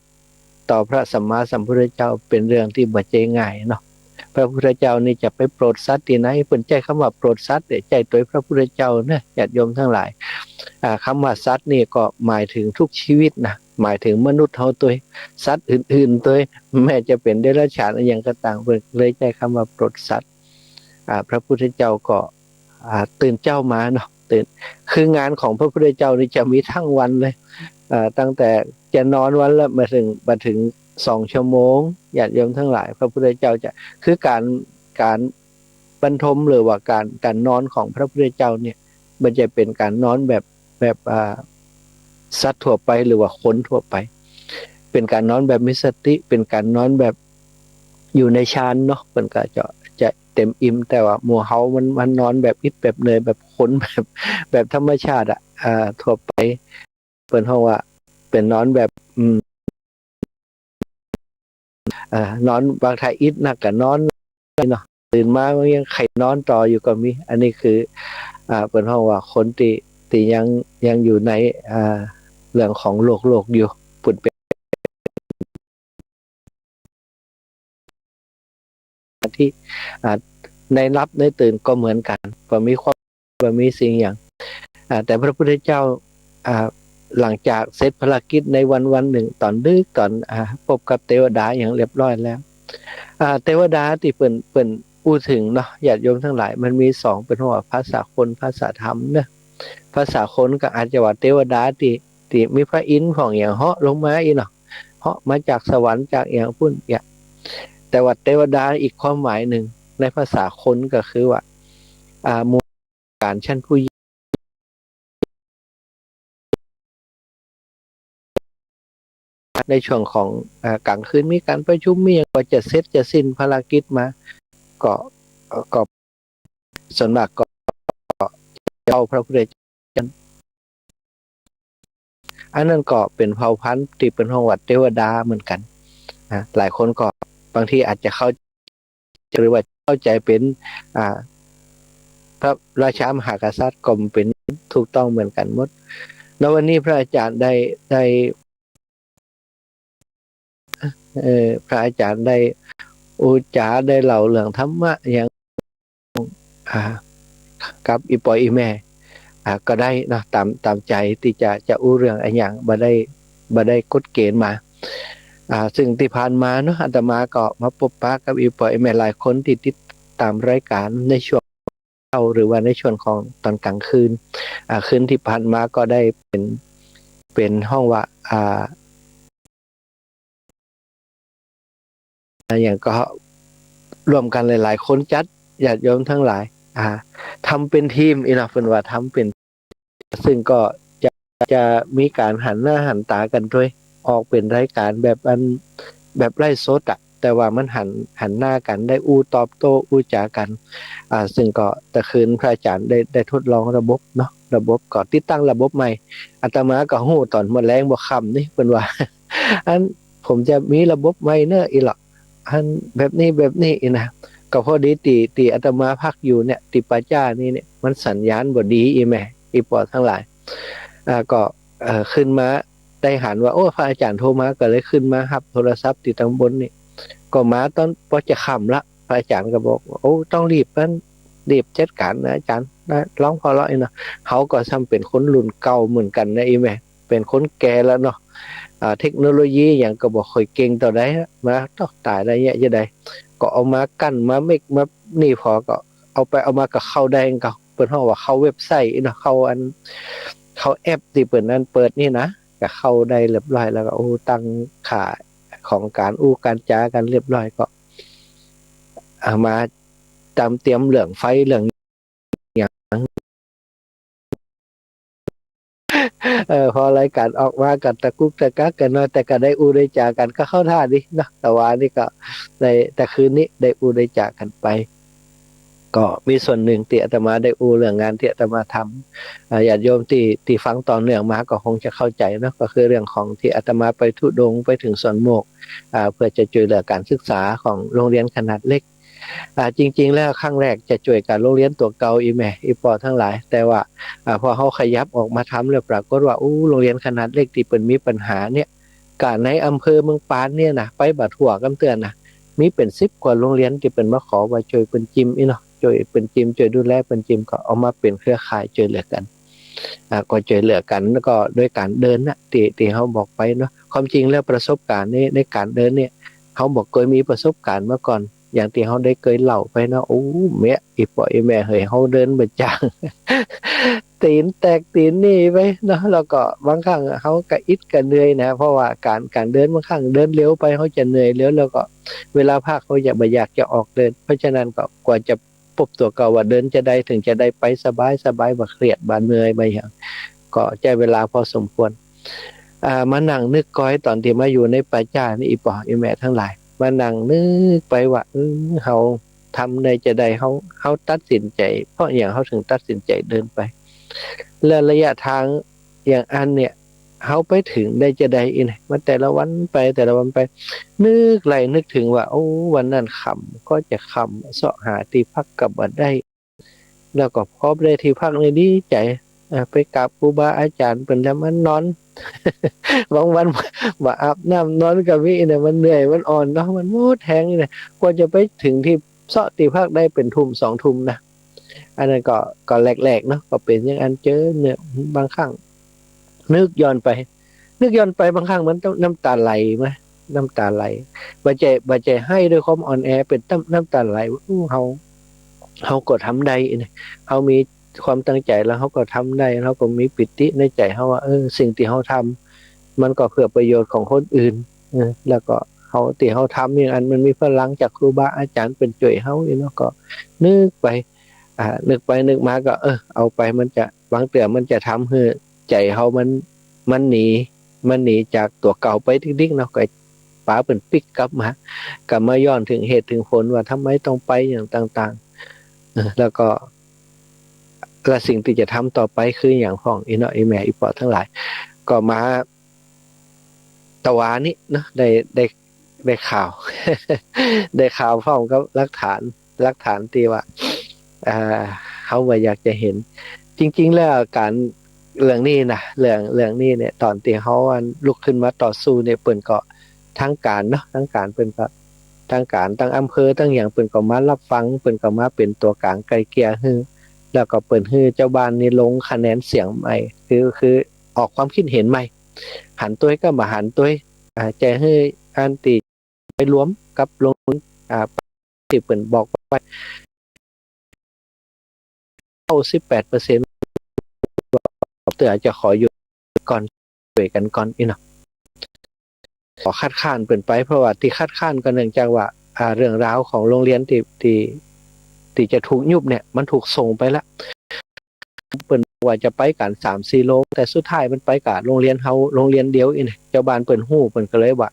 ต่อพระสัมมาสัมพุทธเจ้าเป๋นเรื่องตี้บ่ใจ้ง่ายเนาะ พระพุทธเจ้านี่จะไปโปรดสัตว์ตี้ไหน เปิ้นใจ๊กำว่าโปรดสัตว์เนี่ย ใจ๊ตั๋วพระพุทธเจ้าเนาะ ญาติโยมตังหลาย อ่า กำว่าสัตว์นี่ก็หมายเถิงทุกชีวิตนะ หมายเถิงมนุษย์เฮาตวย สัตว์อื่นๆ ตวย แม้จะเป๋นเดรัจฉานอะหยังก็ต๋าม เปิ้นเลยใจ๊กำว่าโปรดสัตว์ อ่า พระพุทธเจ้าก็ อ่า ตื่นเจ๊ามาเนาะ ตื่น คืองานของพระพุทธเจ้านี่จะมีตึงวันเลย อ่า ตั้งแต่จะนอนวันละ มาเถิง มาเถิงสองชั่วโมง ญาติโยมตังหลาย พระพุทธเจ้าจะ คือก๋าน ก๋านบรรทมหรือว่าก๋าน ก๋านนอนของพระพุทธเจ้าเนี่ย มันจะเป๋นก๋านนอนแบบ แบบ อ่า สัตว์ทั่วไปหรือว่าคนทั่วไป เป๋นก๋านนอนแบบมีสติ เป๋นก๋านนอนแบบอยู่ในฌานเนาะ เปิ้นก็จะ จะเต็มอิ่ม แต่ว่าหมู่เฮามัน มันนอนแบบอิดแบบเหนื่อย แบบคนแบบ แบบธรรมชาติอะ อ่า ทั่วไป เปิ้นฮ้องว่าเป๋นนอนแบบ อืม อ่า นอน บางทีอิดนักก็นอนเนาะ ตื่นมามันยังใค่นอนต่ออยู่ก็มี อันนี้คือ อ่า เปิ้นฮ้องว่าคนตี้ ตี้ยัง ยังอยู่ใน อ่า เรื่องของโลก โลกอยู่ เปิ้นเป๋น ตี้ อ่า ในหลับในตื่นก็เหมือนกั๋น บ่มีความ บ่มีสิ่งหยัง อ่า แต่พระพุทธเจ้า อ่า หลังจากเสร็จภารกิจในวันวันนึ่ง ต๋อนดึก ต๋อน อ่า พบกับเตวดาอย่างเรียบร้อยแล้ว อ่า เตวดาตี้เปิ้น เปิ้นอู้เถิงเนาะ ญาติโยมตังหลาย มันมีสอง เปิ้นฮ้องว่าภาษาคน ภาษาธรรมเนาะ ภาษาคนก็อาจจะว่าเตวดาตี้ ตี้มีพระอินทร์พ่องอย่างเหาะลงมาอี้เนาะ เหาะมาจากสวรรค์จากอย่างปุ้นอย่าง แต่ว่าเตวดาอีกความหมายนึ่ง ในภาษาคนก็คือว่า อ่า หมู่ การชั้นผู้ยิ่ง ในช่วงของ อ่า ก๋างคืนมีก๋านประชุม มีหยังก็จะเสร็จจะสิ้นภารกิจมา ก็ ก็ ส่วนมากก็ เจ้าพระพุทธเจ้า อันนั้นก็เป๋นเผ่าพันธุ์ตี้เปิ้นฮ้องว่าเตวดาเหมือนกั๋น นะ หลายคนก็บางทีอาจจะเข้า หรือว่าเข้าใจ๋เป๋น อ่า พระราชามหากษัตริย์ก็เป๋นถูกต้องเหมือนกั๋นหมด แล้ววันนี้พระอาจ๋ารย์ได้ ได้ เอ่อ พระอาจ๋ารย์ได้อุจจาได้เล่าเรื่องธรรมะอย่าง อ่า กับอี่ป้ออี่แม่ อ่า ก็ได้เนาะ ต๋าม ต๋ามใจ๋ตี้จะ จะอู้เรื่องอะหยัง บ่ได้ บ่ได้กฎเกณฑ์มา อ่า ซึ่งตี้ผ่านมาเนาะ อาตมาก็มาปบปะกับอี่ป้ออี่แม่หลายคนตี้ติดต๋ามรายก๋านในช่วงเช้า หรือว่าในช่วงของต๋อนก๋างคืน อ่า คืนตี้ผ่านมาก็ได้เป๋น เป๋นฮ้องว่า อ่า อะหยังก็รวมกั๋นหลายๆ คนจัด ญาติโยมตังหลาย อ่า ทำเป๋นทีม อี้เนาะ เปิ้นว่าทำเป๋น ซึ่งก็จะ จะมีก๋านหันหน้าหันต๋ากั๋นตวย ออกเป๋นรายก๋านแบบอัน แบบไลฟ์สดอะ แต่ว่ามันหัน หันหน้ากั๋น ได้อู้ตอบโต้ อู้จ๋ากั๋น อ่า ซึ่งก็ตะคืนพระอาจ๋ารย์ได้ ได้ทดลองระบบเนาะ ระบบก็ติดตั้งระบบใหม่ อาตมาก็ฮู้ต๋อนเมื่อแลงบ่าค่ำนี่ เปิ้นว่า อัน ผมจะมีระบบใหม่เน่อ อี้หละ อันแบบนี้แบบนี้ อี้นะ ก็พอดีตี้ ตี้อาตมาพักอยู่เนี่ย ตี้ป่าจ๊านี่เนี่ย มันสัญญาณบ่ดี อี่แม่ อี่ป้อตังหลาย อ่า ก็ เอ่อ ขึ้นมาได้หันว่า โอ้ พระอาจ๋ารย์โทรมา ก็เลยขึ้นมาฮับโทรศัพท์ตี้ตังบนนี่ ก็มาต๋อนปอจะค่ำละ พระอาจ๋ารย์ก็บอก โอ้ ต้องรีบกั๋น รีบจัดก๋านนะอาจ๋ารย์นะ ลองผ่อเลาะ อี้เนาะ เฮาก็ซ้ำเป๋นคนรุ่นเก่าเหมือนกั๋นนะ อี่แม่ เป๋นคนแก่แล้วเนาะ อ่า เทคโนโลยีหยังก็บ่ค่อยเก่งเต้าใด มาตอกต๋ายละเยียะจะใด ก็เอามากั้น มาเมค มานี่ ผ่อก็เอาไปเอามาก็เข้าได้ ก็เปิ้นฮ้องว่าเข้าเว็บไซต์เนาะ เข้าอัน เข้าแอปตี้เปิ้นอันเปิดนี่นะ ก็เข้าได้เรียบร้อยแล้วก็ โอ้ ตั้งค่าของก๋านอู้ก๋านจ๋ากั๋นเรียบร้อย ก็เอามาต๋ามเตรียมเรื่องไฟเรื่อง หยัง เออ พอรายก๋านออกมาก็ตะกุกตะกักกั๋นหน่อย แต่ก็ได้อู้ได้จ๋ากั๋น ก็เข้าท่าดีเนาะ แต่ว่านี่ก็ได้ แต่คืนนี้ได้อู้ได้จ๋ากั๋นไป ก็มีส่วนนึ่งตี้อาตมาได้อู้เรื่องงานตี้อาตมาทำ อ่า ญาติโยมตี้ ตี้ฟังต่อเนื่องมาก็คงจะเข้าใจ๋เนาะ ก็คือเรื่องของตี้อาตมาไปธุดงค์ไปเถิงสวนโมก อ่า เปื้อจะจ้วยเหลือก๋านศึกษาของโฮงเฮียนขนาดเล็ก อ่า จริงๆ แล้วครั้งแรกจะจ้วยกับโฮงเฮียนตั๋วเก่า อี่แม่ อี่ป้อตังหลาย แต่ว่า อ่า พอเฮาขยับออกมาทำแล้วปรากฏว่า อู้ โฮงเฮียนขนาดเล็กตี้เปิ้นมีปัญหาเนี่ย กะในอำเภอเมืองปานเนี่ยนะ ไปบ่ทั่วกำเตื้อนะ มีเป๋นสิบกว่าโฮงเฮียนตี้เปิ้นมาขอว่าจ้วยเปิ้นจิม อี้เนาะ จ้วยเปิ้นจิม จ้วยดูแลเปิ้นจิม ก็เอามาเป๋นเครือข่ายจ้วยเหลือกั๋น อ่า ก็จ้วยเหลือกั๋น แล้วก็โดยก๋านเดินนะ ตี้ ตี้เฮาบอกไปเนาะ ความจริงแล้วประสบก๋ารณ์ใน ในก๋านเดินเนี่ย เฮาบ่เกยมีประสบก๋ารณ์มาก่อน อย่างตี้เฮาได้เกยเล่าไปเนาะ โอ้ แม่ อี่ป้ออี่แม่เหย เฮาเดินบ่จาง ตี๋นแตกตี๋นนี่ไปเนาะ แล้วก็บางครั้งเฮาก็อิดก็เหนื่อยนะ เพราะว่าก๋าน ก๋านเดินบางครั้งเดินเร็วไป เฮาจะเหนื่อยเร็ว แล้วก็เวลาพักเฮาจะบ่อยากจะออกเดิน เพราะฉะนั้นก็กว่าจะปบตั๋วเก่าว่าเดินจะใด เถิงจะได้ไปสบายๆ บ่เครียด บ่เหนื่อย บ่หยัง ก็ใจ๊เวลาพอสมควร อ่า มานั่งนึกก้อยต๋อนตี้มาอยู่ในป่าจ๊านี่ อี่ป้ออี่แม่ตังหลาย มานั่งนึกไปว่า เออ เฮาทำได้จะใด เฮา เฮาตัดสินใจ๋ เพราะหยังเฮาเถิงตัดสินใจ๋เดินไป และระยะตางอย่างอันเนี่ย เฮาไปเถิงได้จะใด อี้นะ มาแต่ละวันไป แต่ละวันไป นึกไหลนึกเถิงว่า โอ้ วันนั้นค่ำก็จะค่ำ เซาะหาตี้พักก็บ่ได้ แล้วก็พอได้ตี้พักนี่ดีใจ๋ อ่า ไปกราบครูบาอาจ๋ารย์เปิ้นแล้วมานอน บางวันบ่อาบน้ำนอนก็มีนะ มันเหนื่อย มันอ่อนเนาะ มันหมดแฮงนี่นะ กว่าจะไปเถิงตี้เซาะตี้พักได้เป๋นทุ่มสองทุ่มนะ อันนั้นก็ ก็แรกๆ เนาะ ก็เป๋นอย่างอันเจอเนี่ย บางครั้ง นึกย้อนไป นึกย้อนไปบางครั้งมันน้ำต๋าไหลมา น้ำต๋าไหล บ่ใจ้ บ่ใจ้ไห้ด้วยความอ่อนแอ เป๋นน้ำ น้ำต๋าไหล อู้ เฮา เฮาก็ทำได้นะ เฮามีความตั้งใจ๋แล้วเฮาก็ทำได้ เฮาก็มีปีติในใจ๋เฮาว่า เออ สิ่งตี้เฮาทำมันก็เปื้อประโยชน์ของคนอื่น เออ แล้วก็เฮา ตี้เฮาทำอย่างอันมันมีพลังจากครูบาอาจ๋ารย์เปิ้นจ้วยเฮา อี้เนาะ ก็นึกไป อ่า นึกไปนึกมาก็ เออ เอาไป มันจะ บางเตื้อมันจะทำหื้อใจ๋เฮามัน มันหนี มันหนีจากตั๋วเก่าไปติ๊กๆ เนาะ ก็ปาเปิ้นปิ๊กกลับมา ก็มาย้อนเถิงเหตุเถิงผลว่าทำไมต้องไปอย่างต่างๆ เออ แล้วก็ และสิ่งตี้จะทำต่อไปคือหยังพ่อง อี่เนาะ อี่แม่ อี่ป้อตังหลาย ก็มา ตะวานี้เนาะ ได้ ได้ ได้ข่าว ได้ข่าวพร้อมกับหลักฐาน หลักฐานตี้ว่า อ่า เฮาบ่อยากจะเห็น จริงๆ แล้วก๋าน เรื่องนี้นะ เรื่อง เรื่องนี้เนี่ย ต๋อนตี้เฮาอันลุกขึ้นมาต่อสู้เนี่ย เปิ้นก็ ทางก๋านเนาะ ทางก๋านเปิ้นก็ ทางก๋าน ตางอำเภอ ตางหยัง เปิ้นก็มาฮับฟัง เปิ้นก็มาเป๋นตั๋วก๋างไกล่เกลี่ยหื้อ แล้วก็เปิ้นหื้อเจ้าบ้านนี่ลงคะแนนเสียงใหม่ คือ คือออกความคิดเห็นใหม่ หันตวยกับบ่หันตวย อ่า จะหื้ออันตี้ไปรวมกับโรงเรียน อ่า ตี้เปิ้นบอกไว้ เก้าสิบแปดเปอร์เซ็นต์ เตื้อจะขออยู่ก่อน ช่วยกั๋นก่อนอี้เนาะ ขอคัดค้านเปิ้นไป เพราะว่าตี้คัดค้านก็เนื่องจากว่า อ่า เรื่องราวของโรงเรียนตี้ ตี้ ตี้จะถูกยุบเนี่ย มันถูกส่งไปละ เปิ้นว่าจะไปกั๋นสามสี่โรง แต่สุดท้ายมันไปกับโรงเรียนเฮา โรงเรียนเดียวอี้เนี่ย เจ้าบ้านเปิ้นฮู้ เปิ้นก็เลยว่า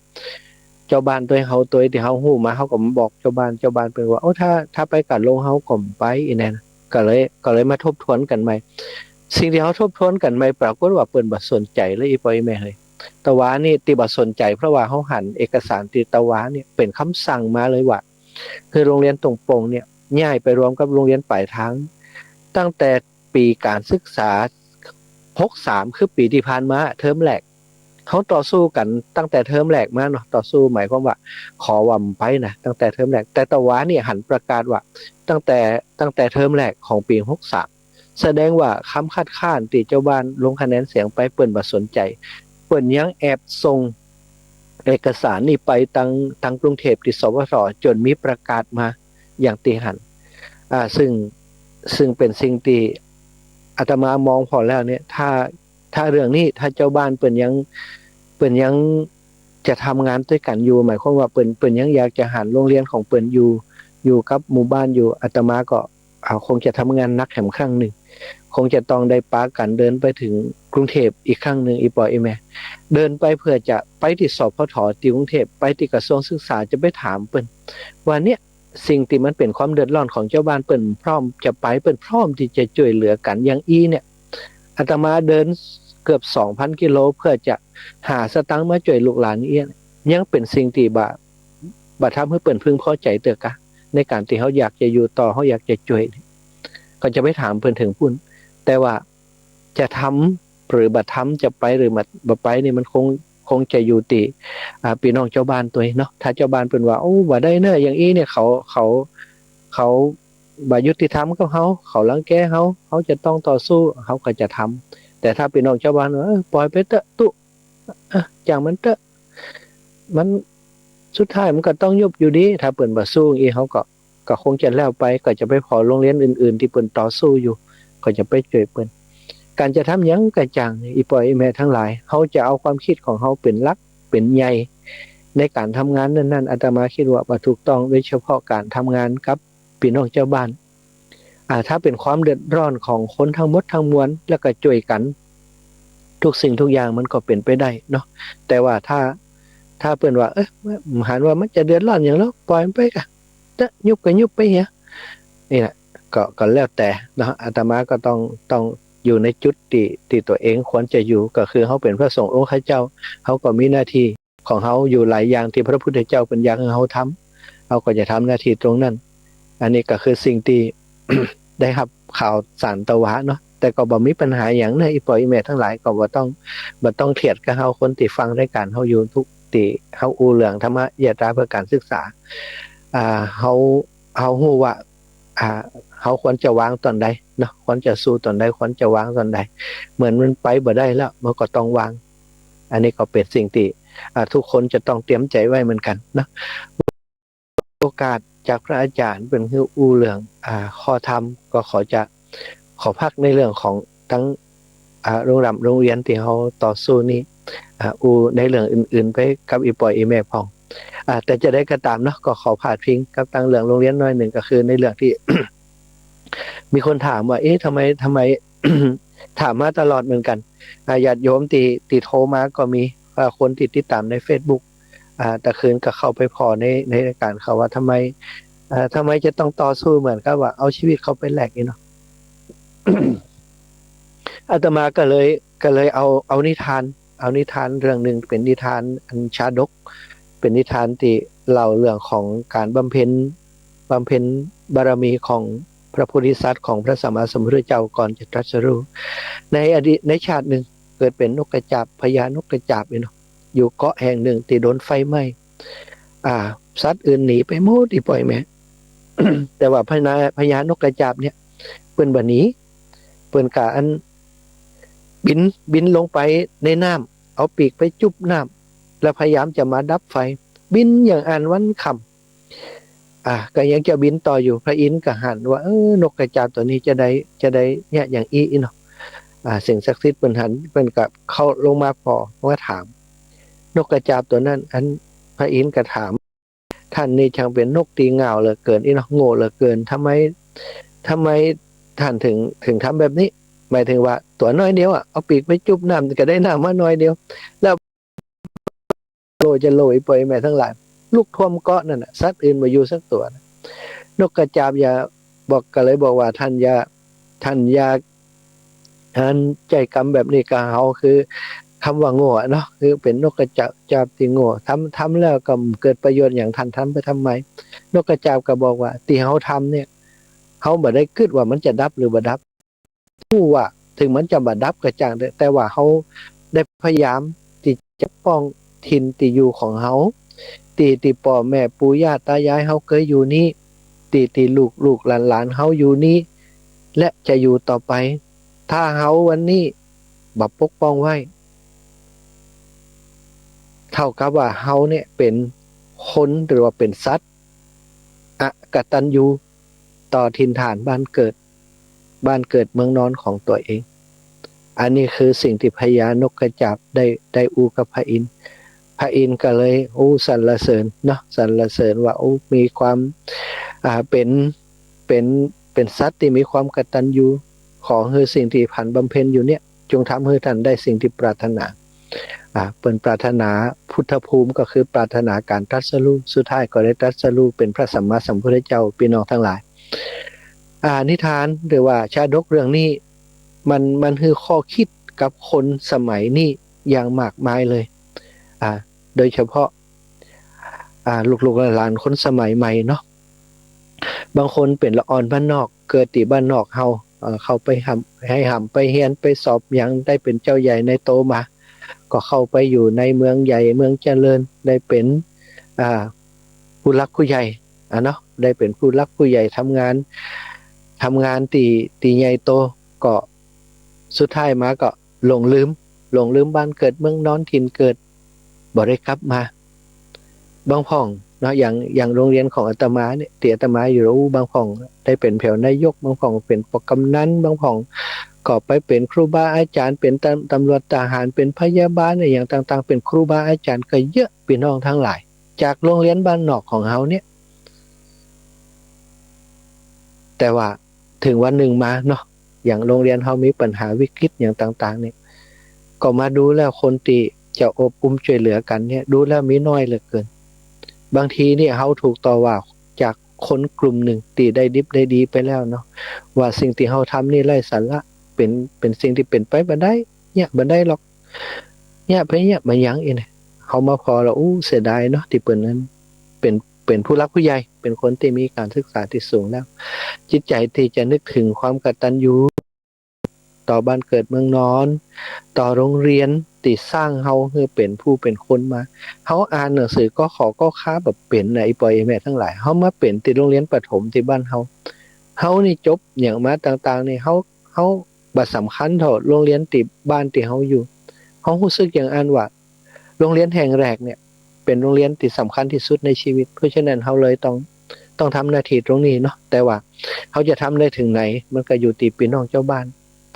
เจ้าบ้านตวยเฮา ตวยตี้เฮาฮู้มา เฮาก็มาบอกเจ้าบ้าน เจ้าบ้านเปิ้นว่า โอ้ ถ้า ถ้าไปกับโรงเฮาก็บ่ไปอี้แน่นะ ก็เลย ก็เลยมาทบทวนกั๋นใหม่ สิ่งตี้เฮาทบทวนกั๋นใหม่ ปรากฏว่าเปิ้นบ่สนใจ๋เลย อี่ป้ออี่แม่เฮย ตะวานี่ตี้บ่สนใจ๋ เพราะว่าเฮาหันเอกสารตี้ตะวานี่เป๋นกำสั่งมาเลยว่า หื้อโรงเรียนตงปงเนี่ย ย้ายไปรวมกับโรงเรียนป๋ายทาง ตั้งแต่ปี๋ก๋านศึกษา หกสาม คือปี๋ตี้ผ่านมา เทอมแรก เฮาต่อสู้กั๋นตั้งแต่เทอมแรกมาเนาะ ต่อสู้หมายความว่า ขอว่าบ่ไปนะ ตั้งแต่เทอมแรก แต่ตะวานี่หันประกาศว่า ตั้งแต่ ตั้งแต่เทอมแรกของปี๋ หกสาม แสดงว่ากำคัดค้านตี้เจ้าบ้านลงคะแนนเสียงไป เปิ้นบ่สนใจ๋ เปิ้นยังแอบส่งเอกสารนี่ไปตัง ตังกรุงเทพฯ ตี้ สปท จ๋นมีประกาศมา อย่างตี้หัน อ่า ซึ่ง ซึ่งเป๋นสิ่งตี้อาตมามองผ่อแล้วเนี่ย ถ้า ถ้าเรื่องนี้ ถ้าเจ้าบ้านเปิ้นยัง เปิ้นยังจะทำงานตวยกั๋นอยู่ หมายความว่าเปิ้น เปิ้นยังอยากจะหันโรงเรียนของเปิ้นอยู่ อยู่กับหมู่บ้านอยู่ อาตมาก็ อ่า คงจะทำงานหนักแหมครั้งนึ่ง คงจะต้องได้ปากั๋นเดินไปเถิงกรุงเทพฯ อีกครั้งนึ่ง อี่ป้ออี่แม่ เดินไปเปื้อจะไปตี้ สปท ตี้กรุงเทพฯ ไปตี้กระทรวงศึกษา จะไปถามเปิ้นว่าเนี่ย สิ่งตี้มันเป๋นความเดือดร้อนของเจ้าบ้าน เปิ้นพร้อมจะไป เปิ้นพร้อมตี้จะจ้วยเหลือกั๋น อย่างอี้เนี่ย อาตมาเดินเกือบสองพันกิโล เปื้อจะหาสตางค์มาจ้วยลูกหลานอี้ ยังเป๋นสิ่งตี้บ่ บ่ทำหื้อเปิ้นพึงพอใจ๋เตื้อกา ในก๋านตี้เฮาอยากจะอยู่ต่อ เฮาอยากจะจ้วย ก็จะไปถามเปิ้นเถิงปู๊น แต่ว่าจะทำหรือบ่ทำ จะไปหรือบ่ บ่ไปนี่ มันคง คงจะอยู่ตี้ อ่า ปี้น้องเจ้าบ้านตวยเนาะ ถ้าเจ้าบ้านเปิ้นว่า โอ้ บ่ได้เน่อ อย่างอี้เนี่ย เขา เขา เขาบ่ยุติธรรมกับเฮา เขารังแกเฮา เฮาจะต้องต่อสู้ เฮาก็จะทำ แต่ถ้าปี้น้องเจ้าบ้านว่า เออ ป่อยไปเต๊อะตุ๊ อ่ะ จ่างมันเต๊อะ มัน สุดท้ายมันก็ต้องยุบอยู่ดี ถ้าเปิ้นบ่สู้อี้ เฮาก็ ก็คงจะแล้วไป ก็จะไปผ่อโรงเรียนอื่นๆ ตี้เปิ้นต่อสู้อยู่ ก็จะไปจ้วยเปิ้น ก๋านจะทำหยังก็จ่าง อี่ป้ออี่แม่ตังหลาย เฮาจะเอาความกึ๊ดของเฮาเป๋นหลัก เป๋นใหญ่ ในก๋านทำงานนั้นๆ อาตมากึ๊ดว่าบ่ถูกต้อง โดยเฉพาะก๋านทำงานกับปี้น้องเจ้าบ้าน อ่า ถ้าเป๋นความเดือดร้อนของคนตังหมดตังมวล แล้วก็จ้วยกั๋น ทุกสิ่งทุกอย่างมันก็เป๋นไปได้เนาะ แต่ว่าถ้า ถ้าเปิ้นว่า เอ๊ะ หันว่ามันจะเดือดร้อนหยังลอ ป่อยมันไปกา จะยุบก็ยุบไปเหีย นี่แหละ ก็ ก็แล้วแต่เนาะ อาตมาก็ต้อง ต้องอยู่ในจุดตี้ ตี้ตั๋วเองควรจะอยู่ ก็คือเฮาเป๋นพระสงฆ์องค์ข้าเจ้า เฮาก็มีหน้าตี้ของเฮาอยู่หลายอย่างตี้พระพุทธเจ้าเปิ้นอยากหื้อเฮาทำ เฮาก็จะทำหน้าตี้ตรงนั้น อันนี้ก็คือสิ่งตี้ ได้ฮับข่าวสารตะวาเนาะ แต่ก็บ่มีปัญหาหยังเน่อ อี่ป้ออี่แม่ตังหลาย ก็บ่ต้อง บ่ต้องเครียดกับเฮา คนตี้ฟังรายก๋านเฮาอยู่ ทุกตี้เฮาอู้เรื่องธรรมยาตราเปื้อก๋านศึกษา อ่า เฮา เฮาฮู้ว่า อ่า เฮาควรจะวางต๋อนใดเนาะ ควรจะสู้ต๋อนใด ควรจะวางต๋อนใด เมื่อมันไปบ่ได้แล้ว มันก็ต้องวาง อันนี้ก็เป๋นสิ่งตี้ อ่า ทุกคนจะต้องเตรียมใจ๋ไว้เหมือนกั๋นเนาะ โอกาสจากพระอาจ๋ารย์เปิ้นหื้ออู้เรื่อง อ่า ข้อธรรม ก็ขอจะ ขอพักในเรื่องของตัง อ่า โรงร่ำโรงเรียนตี้เฮาต่อสู้นี่ อ่า อู้ในเรื่องอื่นๆ ไปกับอี่ป้ออี่แม่พ่อง อ่า แต่จะใดก็ต๋ามเนาะ ก็ขอพาดพิงกับตังเรื่องโรงเรียนหน้อยนึ่ง ก็คือในเรื่องตี้ มีคนถามว่า เอ๊ะ ทำไม ทำไม ถามมาตลอดเหมือนกั๋น อ่า ญาติโยมตี้ ตี้โทรมาก็มี อ่า คนตี้ติดต๋ามในเฟซบุ๊ก อ่า ตะคืนก็เข้าไปผ่อใน ในรายก๋านเขาว่า ทำไม อ่า ทำไมจะต้องต่อสู้เหมือนกับว่าเอาชีวิตเขาไปแลกนี่เนาะ อาตมาก็เลย ก็เลยเอา เอานิทาน เอานิทานเรื่องนึ่ง เป๋นนิทานอันชาดก เป๋นนิทานตี้เล่าเรื่องของก๋านบำเพ็ญ บำเพ็ญบารมีของพระโพธิสัตว์ ของพระสัมมาสัมพุทธเจ้าก่อนจะตรัสรู้ ในอดีต ในชาตินึ่ง เกิดเป๋นนกกระจาบ พญานกกระจาบนี่เนาะ อยู่เกาะแห่งนึ่งตี้โดนไฟไหม้ อ่า สัตว์อื่นหนีไปหมดอี่ป้ออี่แม่ แต่ว่าพญา พญานกกระจาบเนี่ย เปิ้นบ่หนี เปิ้นก็อัน บิน บินลงไปในน้ำ เอาปีกไปจุ๊บน้ำ แล้วพยายามจะมาดับไฟ บินอย่างอั้นวันค่ำ อ่า ก็ยังจะบินต่ออยู่ พระอินทร์ก็หันว่า เออ นกกระจาบตั๋วนี้จะได้ จะได้เนี่ยอย่างอี้เนาะ อ่า สิ่งศักดิ์สิทธิ์เปิ้นหัน เปิ้นก็เข้าลงมาผ่อ มาถาม นกกระจาบตั๋วนั้น อันพระอินทร์ก็ถาม ท่านนี่ช่างเป๋นนกตี้ง่าวเหลือเกินอี้เนาะ โง่เหลือเกิน ทำไม ทำไมท่านถึง ถึงทำแบบนี้ หมายถึงว่าตั๋วน้อยเดียวอะ เอาปีกไปจุ๊บน้ำก็ได้น้ำมาน้อยเดียว แล้ว โล่จะโล่ อีป้ออีแม่ตังหลาย ลุกท่วมเกาะนั่นน่ะ สัตว์อื่นบ่อยู่สักตั๋วนะ นกกระจาบอย่า บอก ก็เลยบอกว่า ท่านอย่า ท่านอย่า อัน ใจ๊กำแบบนี้กับเฮา คือ กำว่าโง่อะเนาะ คือเป๋นนกกระจาบตี้โง่ ทำ ทำแล้วก็บ่เกิดประโยชน์หยัง ท่านทำไปทำไม นกกระจาบก็บอกว่า ตี้เฮาทำเนี่ย เฮาบ่ได้กึ๊ดว่ามันจะดับหรือบ่ดับ ฮู้ว่าเถิงมันจะบ่ดับก็จ้างเต๊อะ แต่ว่าเฮาได้พยายามตี้จะปกป้องถิ่นตี้อยู่ของเฮา ตี้ ตี้ป้อแม่ปู่ย่าตายายเฮาเกยอยู่นี้ ตี้ ตี้ลูกๆหลานๆเฮาอยู่นี้ และจะอยู่ต่อไป ถ้าเฮาวันนี้บ่ปกป้องไว้ เท่ากับว่าเฮาเนี่ยเป๋นคนหรือว่าเป๋นสัตว์อกตัญญูต่อถิ่นฐานบ้านเกิด บ้านเกิดเมืองนอนของตั๋วเอง อันนี้คือสิ่งตี้พญานกกระจาบได้ ได้อู้กับพระอินทร์ พระอินทร์ก็เลยอู้สรรเสริญเนาะ สรรเสริญว่า โอ้ มีความ อ่า เป๋น เป๋น เป๋นสัตว์ตี้มีความกตัญญู ขอหื้อสิ่งตี้ผันบำเพ็ญอยู่เนี่ย จงทำหื้อท่านได้สิ่งตี้ปรารถนา อ่า เปิ้นปรารถนาพุทธภูมิ ก็คือปรารถนาก๋านตรัสรู้ สุดท้ายก็ได้ตรัสรู้เป๋นพระสัมมาสัมพุทธเจ้า ปี้น้องตังหลาย อ่า นิทานหรือว่าชาดกเรื่องนี้ มัน มันหื้อข้อคิดกับคนสมัยนี้อย่างมากมายเลย อ่า โดยเฉพาะ อ่า ลูกๆหลานๆคนสมัยใหม่เนาะ บางคนเป๋นละอ่อนบ้านนอก เกิดตี้บ้านนอกเฮา เอ่อ เข้าไปฮ่ำ ไฮ่ฮ่ำไปเฮียน ไปสอบหยัง ได้เป๋นเจ้าใหญ่นายโตมา ก็เข้าไปอยู่ในเมืองใหญ่เมืองเจริญ ได้เป๋น อ่า ผู้หลักผู้ใหญ่อะเนาะ ได้เป๋นผู้หลักผู้ใหญ่ ทำงาน ทำงานตี้ ตี้ใหญ่โต ก็สุดท้ายมาก็หลงลืม หลงลืมบ้านเกิดเมืองนอนถิ่นเกิด บ่ได้กลับมา บางพ่องเนาะ อย่าง อย่างโรงเรียนของอาตมาเนี่ย ตี้อาตมาอยู่ อู้ บางพ่องได้เป๋นแผวนายก บางพ่องเป๋นปกกำนัน บางพ่องก็ไปเป๋นครูบาอาจ๋ารย์ เป๋นตำ ตำรวจทหาร เป๋นพยาบาลอะหยังต่างๆ เป๋นครูบาอาจ๋ารย์ก็เยอะ ปี้น้องตังหลาย จากโรงเรียนบ้านนอกของเฮาเนี่ย แต่ว่าเถิงวันนึ่งมาเนาะ อย่างโรงเรียนเฮามีปัญหาวิกฤตหยังต่างๆ เนี่ย ก็มาดูแล้วคนตี้จะอบอุ้มจ้วยเหลือกั๋นเนี่ย ดูแล้วมีน้อยเหลือเกิน บางทีเนี่ยเฮาถูกต่อว่าจากคนกลุ่มนึ่งตี้ได้ดิบได้ดีไปแล้วเนาะ ว่าสิ่งตี้เฮาทำนี่ไร้สาระ เป๋น เป๋นสิ่งตี้เป๋นไปบ่ได้ เยียะบ่ได้หรอก เยียะไปเยียะมาหยังอี้เนี่ย เฮามาผ่อแล้ว อู้ เสียดายเนาะ ตี้เปิ้นนั้นเป๋น เป๋นผู้หลักผู้ใหญ่ เป๋นคนตี้มีก๋านศึกษาตี้สูงแล้ว จิตใจ๋ตี้จะนึกเถิงความกตัญญูต่อบ้านเกิดเมืองนอน ต่อโรงเรียนตี้สร้างเฮาหื้อเป๋นผู้เป๋นคนมา เฮาอ่านหนังสือ ก ข ก ข บ่เป๋นนะ อีป้ออีแม่ตังหลาย เฮามาเป๋นตี้โรงเรียนประถมตี้บ้านเฮา เฮานี่จบหยังมาต่างๆ นี่ เฮา เฮาบ่สำคัญเท่าโรงเรียนตี้บ้านตี้เฮาอยู่ เฮาฮู้สึกอย่างอั้นว่า โรงเรียนแห่งแรกเนี่ย เป๋นโรงเรียนตี้สำคัญตี้สุดในชีวิต เพราะฉะนั้นเฮาเลยต้อง ต้องทำหน้าตี้ตรงนี้เนาะ แต่ว่าเฮาจะทำได้เถิงไหน มันก็อยู่ตี้ปี้น้องจาวบ้าน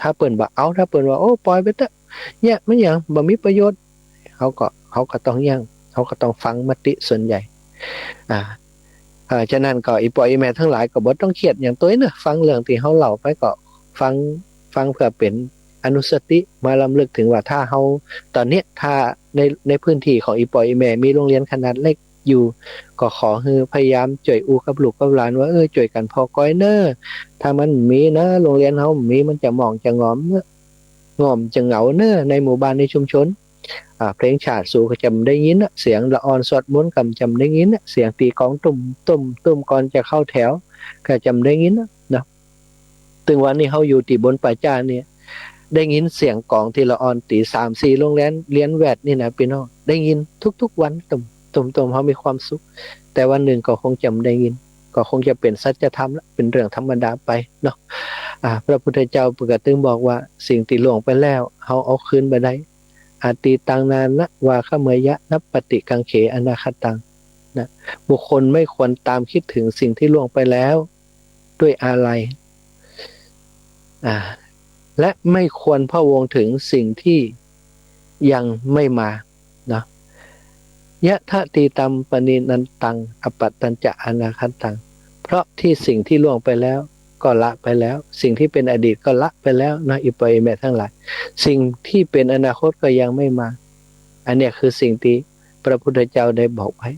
ถ้าเปิ้นบ่เอา ถ้าเปิ้นว่า โอ้ ป่อยไปเต๊อะ เยียะมันหยัง บ่มีประโยชน์ เฮาก็ เฮาก็ต้องเยียะ เฮาก็ต้องฟังมติส่วนใหญ่ อ่า เอ่อ ฉะนั้นก็อีป้ออีแม่ตังหลายก็บ่ต้องเครียดหยังตวยเนาะ ฟังเรื่องตี้เฮาเล่าไปก็ฟัง ฟังเพื่อเป๋นอนุสติ มารำลึกเถิงว่าถ้าเฮา ต๋อนเนี้ยถ้าใน ในพื้นตี้ของอีป้ออีแม่มีโรงเรียนขนาดเล็กอยู่ ก็ขอหื้อพยายามจ้วยอู้กับลูกกับหลานว่า เออ จ้วยกั๋นผ่อก๊อยเน่อ ถ้ามันบ่มีนะ โรงเรียนเฮาบ่มี มันจะหมองจะงอมเน่อ ง่อมจะเหงาเน่อ ในหมู่บ้านในชุมชน อ่า เพลงชาติสูก็จะบ่ได้ยินนะ เสียงละอ่อนสวดมนต์ก็จะบ่ได้ยินนะ เสียงตี๋กลองตุ้ม ตุ้ม ตุ้มก่อนจะเข้าแถวก็จะบ่ได้ยินนะ เนาะ ตึงวันนี้เฮาอยู่ตี้บนป่าจ๊าเนี่ย ได้ยินเสียงกลองตี้ละอ่อนตี๋สามสี่โรงเรียน เรียนแวดนี่นะปี้น้อง ได้ยินทุกๆวัน ตุ้ม ตุ้ม ตุ้ม เฮามีความสุข แต่วันนึ่งก็คงจะบ่ได้ยิน ก็คงจะเป๋นสัจธรรมละ เป๋นเรื่องธรรมดาไปเนาะ อ่า พระพุทธเจ้าเปิ้นก็ตึงบอกว่าสิ่งตี้ล่วงไปแล้ว เฮาเอาคืนบ่ได้ อตีตัง นานะ วาขเมยยะ นัปปะติกังเข อนาคตัง นะ บุคคลไม่ควรตามคิดถึงสิ่งที่ล่วงไปแล้วด้วยอาลัย อ่า และไม่ควรพะวงถึงสิ่งที่ยังไม่มา เนาะ ยะถะตีตัม ปะนินันตัง อปะตัญจะ อนาคตัง เพราะที่สิ่งที่ล่วงไปแล้วก็ละไปแล้ว สิ่งที่เป็นอดีตก็ละไปแล้วนะ อีปออีแม่ทั้งหลาย สิ่งที่เป็นอนาคตก็ยังไม่มา อันเนี้ยคือสิ่งที่พระพุทธเจ้าได้บอกไว้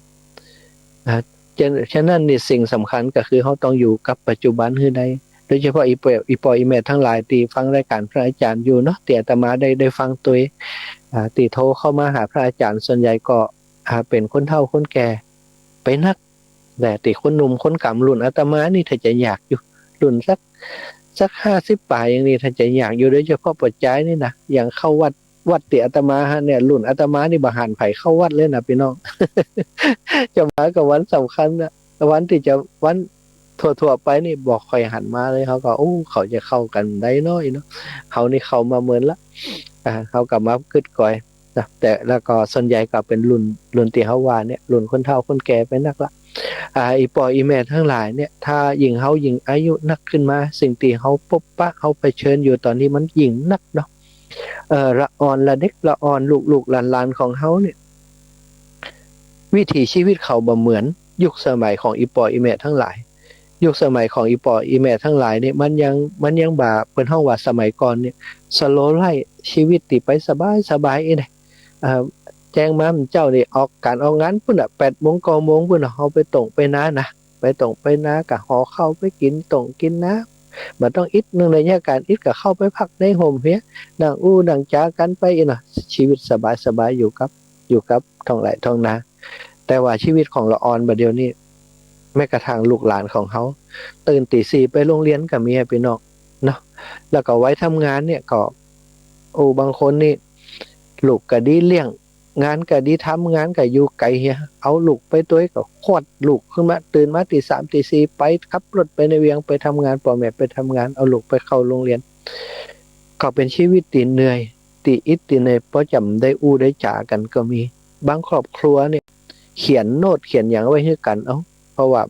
อ่า ฉะ- ฉะนั้นนี่สิ่งสำคัญก็คือเฮาต้องอยู่กับปัจจุบันหื้อได้ โดยเฉพาะอีปอ อีปออีแม่ทั้งหลายตี้ฟังรายก๋านพระอาจ๋ารย์อยู่เนาะ ตี้อาตมาได้ ได้ฟังตวย อ่า ตี้โทรเข้ามาหาพระอาจ๋ารย์ส่วนใหญ่ก็ อ่า เป๋นคนเฒ่าคนแก่ไปนัก แต่ตี้คนหนุ่มคนก๋ำรุ่นอาตมานี่ถ้าจะอยากอยู่ รุ่นสัก สักห้าสิบป๋ายอย่างนี้ถ้าจะอยากอยู่ โดยเฉพาะป้อจายนี่นะ อย่างเข้าวัด วัดตี้อาตมาหั้นเนี่ย รุ่นอาตมานี่บ่หันใผเข้าวัดเลยนะพี่น้อง จะมากับวันสำคัญนะ วันตี้จะ วันทั่วๆ ไปนี่บ่ค่อยหันมาเลย เขาก็ โอ้ เขาจะเข้ากั๋นได้น้อยเนาะ เขานี่เข้ามาเมินละ อ่า เขาก็มากึ๊ดก่อยนะ แต่แล้วก็ส่วนใหญ่ก็เป๋นรุ่น รุ่นตี้เขาว่าเนี่ย รุ่นคนเฒ่าคนแก่ไปนักละ อ่า อีปออีแม่ทั้งหลายเนี่ย ถ้ายิ่งเขายิ่งอายุนักขึ้นมา สิ่งตี้เขาปบปะ เขาเผชิญอยู่ต๋อนนี้มันยิ่งนักเนาะ เอ่อ ละอ่อนละเด็กละอ่อน ลูกๆ หลานๆ ของเขาเนี่ย วิถีชีวิตเขาบ่เหมือนยุคสมัยของอีปออีแม่ทั้งหลาย ยุคสมัยของอีปออีแม่ทั้งหลายเนี่ย มันยัง มันยังบ่า เปิ้นฮ้องว่าสมัยก่อนเนี่ย slow life ชีวิตตี้ไปสบายๆ อี้นะ เอ่อ แจ้งมาเมื่อเจ๊านี่ออกก๋านออกงานปู้นน่ะ แปดโมงเก้าโมงปู้นน่ะ เขาไปต้งไปนานะ ไปต้งไปนาก็ห่อข้าวไปกิ๋นต้งกิ๋นนา บ่ต้องอิด นึ่งในยะก๋านอิดก็เข้าไปพักในฮ่มเหีย นั่งอู้นั่งจ๋ากั๋นไปอี้เนาะ ชีวิตสบายๆ อยู่กับ อยู่กับท้องไร่ท้องนา แต่ว่าชีวิตของละอ่อนบ่าเดี่ยวนี้ แม้กระทั่งลูกหลานของเขา ตื่นตีสี่ไปโฮงเฮียนก็มีอะพี่น้องเนาะ แล้วก็วัยทำงานเนี่ยก็ โอ้ บางคนนี่ ลูกก็ดีเลี้ยง งานก็ดีทำ งานก็อยู่ไก๋เหีย เอาลูกไปตวยก็ขวัดลูกขึ้นมา ตื่นมาตีสามตีสี่ ไปขับรถไปในเวียงไปทำงาน ป้อแม่ไปทำงาน เอาลูกไปเข้าโฮงเฮียน ก็เป๋นชีวิตตี้เหนื่อย ตี้อิดตี้เหนื่อย ป้อจ๋ำได้อู้ได้จ๋ากั๋นก็มี บางครอบครัวเนี่ย เขียนโน้ตเขียนหยังไว้หื้อกั๋น เอ้า เพราะว่า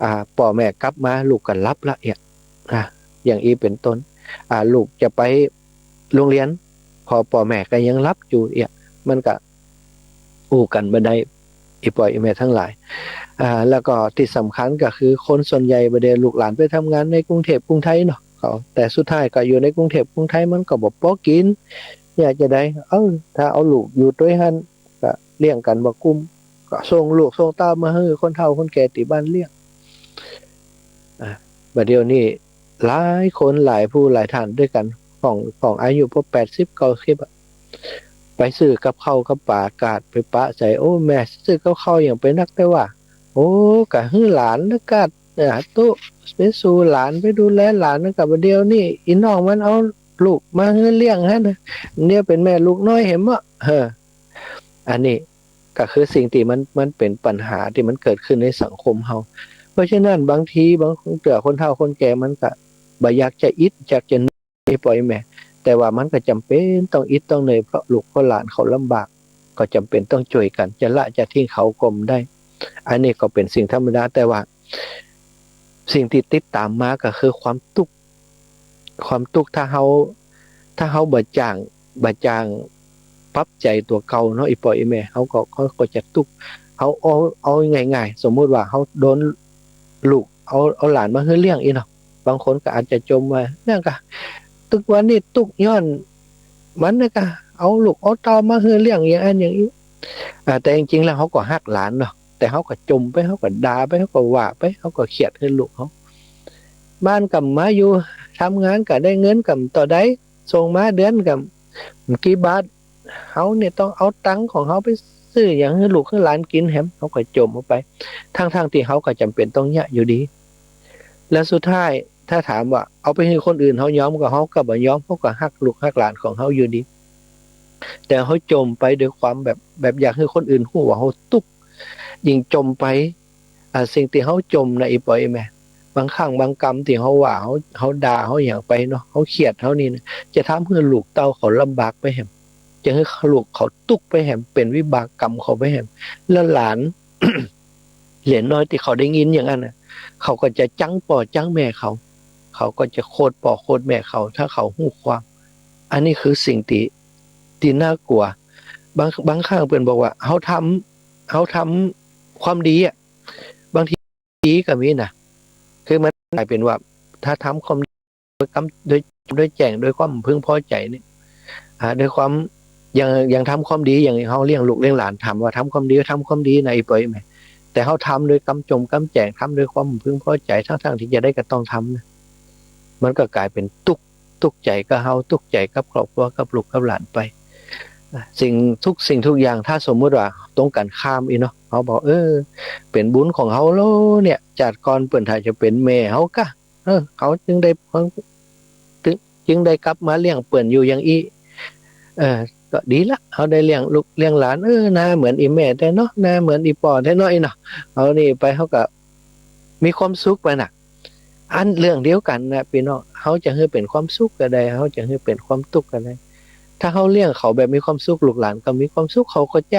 อ่า ป้อแม่กลับมาลูกก็หลับละเอี้ย อ่า อย่างอี้เป๋นต้น อ่า ลูกจะไปโฮงเฮียน พอป้อแม่ก็ยังหลับอยู่เอี้ย มันก็อู้กั๋นบ่ได้ อีปออีแม่ทั้งหลาย อ่า แล้วก็ตี้สำคัญก็คือคนส่วนใหญ่บ่าเดี่ยวลูกหลานไปทำงานในกรุงเทพฯกรุงไทยเนาะ เขา แต่สุดท้ายก็อยู่ในกรุงเทพฯกรุงไทยมันก็บ่ปอกิ๋น อยากจะได้ เออ ถ้าเอาลูกอยู่ตวยหั้น ก็เลี้ยงกั๋นบ่กุ้ม ก็ส่งลูกส่งเต้ามาหื้อคนเฒ่าคนแก่ตี้บ้านเลี้ยง อ่า บ่าเดี่ยวนี้หลายคนหลายผู้หลายท่านด้วยกั๋น ของ ของอายุพวกแปดสิบเก้าสิบอะ ไปซื้อกับข้าวกับป๋า กาดไปปะใจ๋ โอ้ แม่ซื้อกับข้าวหยังไปนักแต๊วะ โอ้ ก็หื้อหลานนะกาด เออ ตุ๊ ไปสู่หลาน ไปดูแลหลานนะ ก็บ่าเดี่ยวนี้ อีน้องมันเอาลูกมาหื้อเลี้ยงหั้นนะ เนี่ยเป๋นแม่ลูกน้อยแหมเนาะ เออ อันนี้ก็คือสิ่งตี้มัน มันเป๋นปัญหาตี้มันเกิดขึ้นในสังคมเฮา เพราะฉะนั้นบางทีบางเตื้อคนเฒ่าคนแก่มันก็บ่อยากจะอิด อยากจะเหนื่อย ปออีแม่ แต่ว่ามันก็จ๋ำเป๋นต้องอิดต้องเหนื่อย เพราะลูกเพราะหลานเขาลำบาก ก็จ๋ำเป๋นต้องจ้วยกั๋น จะละจะทิ้งเขาก็บ่ได้ อันนี้ก็เป๋นสิ่งธรรมดา แต่ว่าสิ่งตี้ติดต๋ามมาก็คือความตุ๊กข์ ความตุ๊กข์ ถ้าเฮา ถ้าเฮาบ่จ้าง บ่จ้างปรับใจ๋ตั๋วเก่าเนาะ อีปออีแม่ เฮาก็ เฮาก็จะตุ๊กข์ เฮาเอา เอาง่ายๆ สมมุติว่าเฮาโดนลูกเอา เอาหลานมาหื้อเลี้ยงอี้เนาะ บางคนก็อาจจะจ่มว่า เนี่ยก็ ตึกวันนี้ตุ๊กข์ย้อนมันนะก็ เอาลูกเอาเต้ามาหื้อเลี้ยงอย่างอั้นอย่างอี้ อ่า แต่จริงๆ แล้วเฮาก็ฮักหลานเนาะ แต่เฮาก็จ่มไป เฮาก็ด่าไป เฮาก็ว่าไป เฮาก็เคียดหื้อลูกเฮา บ้านก็บ่มาอยู่ ทำงานก็ได้เงินก็บ่เต้าใด ส่งมาเดือนก็บ่กี่บาท เฮาเนี่ยต้องเอาตังค์ของเฮาไปซื้อหยังหื้อลูกหื้อหลานกิ๋นแหม เฮาก็จ่มออกไป ทั้งๆ ตี้เฮาก็จ๋ำเป๋นต้องเยียะอยู่ดี แล้วสุดท้ายถ้าถามว่าเอาไปหื้อคนอื่นเฮายอมก่อ เฮาก็บ่ยอม เฮาก็ฮักลูกฮักหลานของเฮาอยู่ดี แต่เฮาจ่มไปด้วยความแบบ แบบอยากหื้อคนอื่นฮู้ว่าเฮาตุ๊กข์ ยิ่งจ่มไป อ่า สิ่งตี้เฮาจ่มนะ อีปออีแม่ บางครั้งบางกำตี้เฮาว่า เฮา เฮาด่า เฮาหยังไปเนาะ เฮาเคียด เฮานี่นะ จะทำหื้อลูกเต้าเขาลำบากไปแหม จะหื้อลูกเขาตุ๊กไปแหม เป๋นวิบากกรรมเขาไปแหม แล้วหลาน เหลนน้อยตี้เขาได้ยินอย่างอั้นน่ะ เขาก็จะจั๊งป้อจั๊งแม่เขา เขาก็จะโขดป้อโขดแม่เขา ถ้าเขาฮู้ความ อันนี้คือสิ่งตี้ ตี้น่ากลัว บาง บางครั้งเปิ้นบอกว่า เฮาทำ เฮาทำความดีอะ บางทีดีก็มีนะ คือมันก๋ายเป๋นว่า ถ้าทำความดีโดยกำ โดย โดยแจ้ง โดยความพึงพอใจ๋นี่ อ่า โดยความ อย่าง อย่างทำความดี อย่างเฮาเลี้ยงลูกเลี้ยงหลาน ถามว่าทำความดี ทำความดีนะ อี่ป้ออี่แม่ แต่เฮาทำโดยกำจงกำแจ้ง ทำโดยความพึงพอใจ๋ ทั้งๆ ตี้จะได้ก็ต้องทำนะ มันก็ก๋ายเป๋นตุ๊ก ตุ๊กใจ๋กับเฮา ตุ๊กใจ๋กับครอบครัว กับลูกกับหลานไป อ่ะ สิ่ง ทุกสิ่งทุกอย่าง ถ้าสมมุติว่าตรงกั๋นข้ามอี้เนาะ เฮาบอก เออ เป๋นบุญของเฮาแล้วเนี่ย จาติก่อนเปิ้นถ้าจะเป๋นแม่เฮากะ เออ เฮาจึงได้ จึง จึงได้กลับมาเลี้ยงเปิ้นอยู่อย่างอี้ เออ ก็ดีละ เฮาได้เลี้ยงลูกเลี้ยงหลาน เออ หน้าเหมือนอี่แม่แต๊เนาะ หน้าเหมือนอี่ป้อแต๊เนาะ อี้เนาะ เฮานี่ไป เฮาก็มีความสุขไปน่ะ อันเรื่องเดียวกั๋นน่ะ ปี้น้อง เฮาจะหื้อเป๋นความสุขก็ได้ เฮาจะหื้อเป๋นความตุ๊กก็ได้ ถ้าเฮาเลี้ยงเขาแบบมีความสุข ลูกหลานก็มีความสุข เขาก็แจ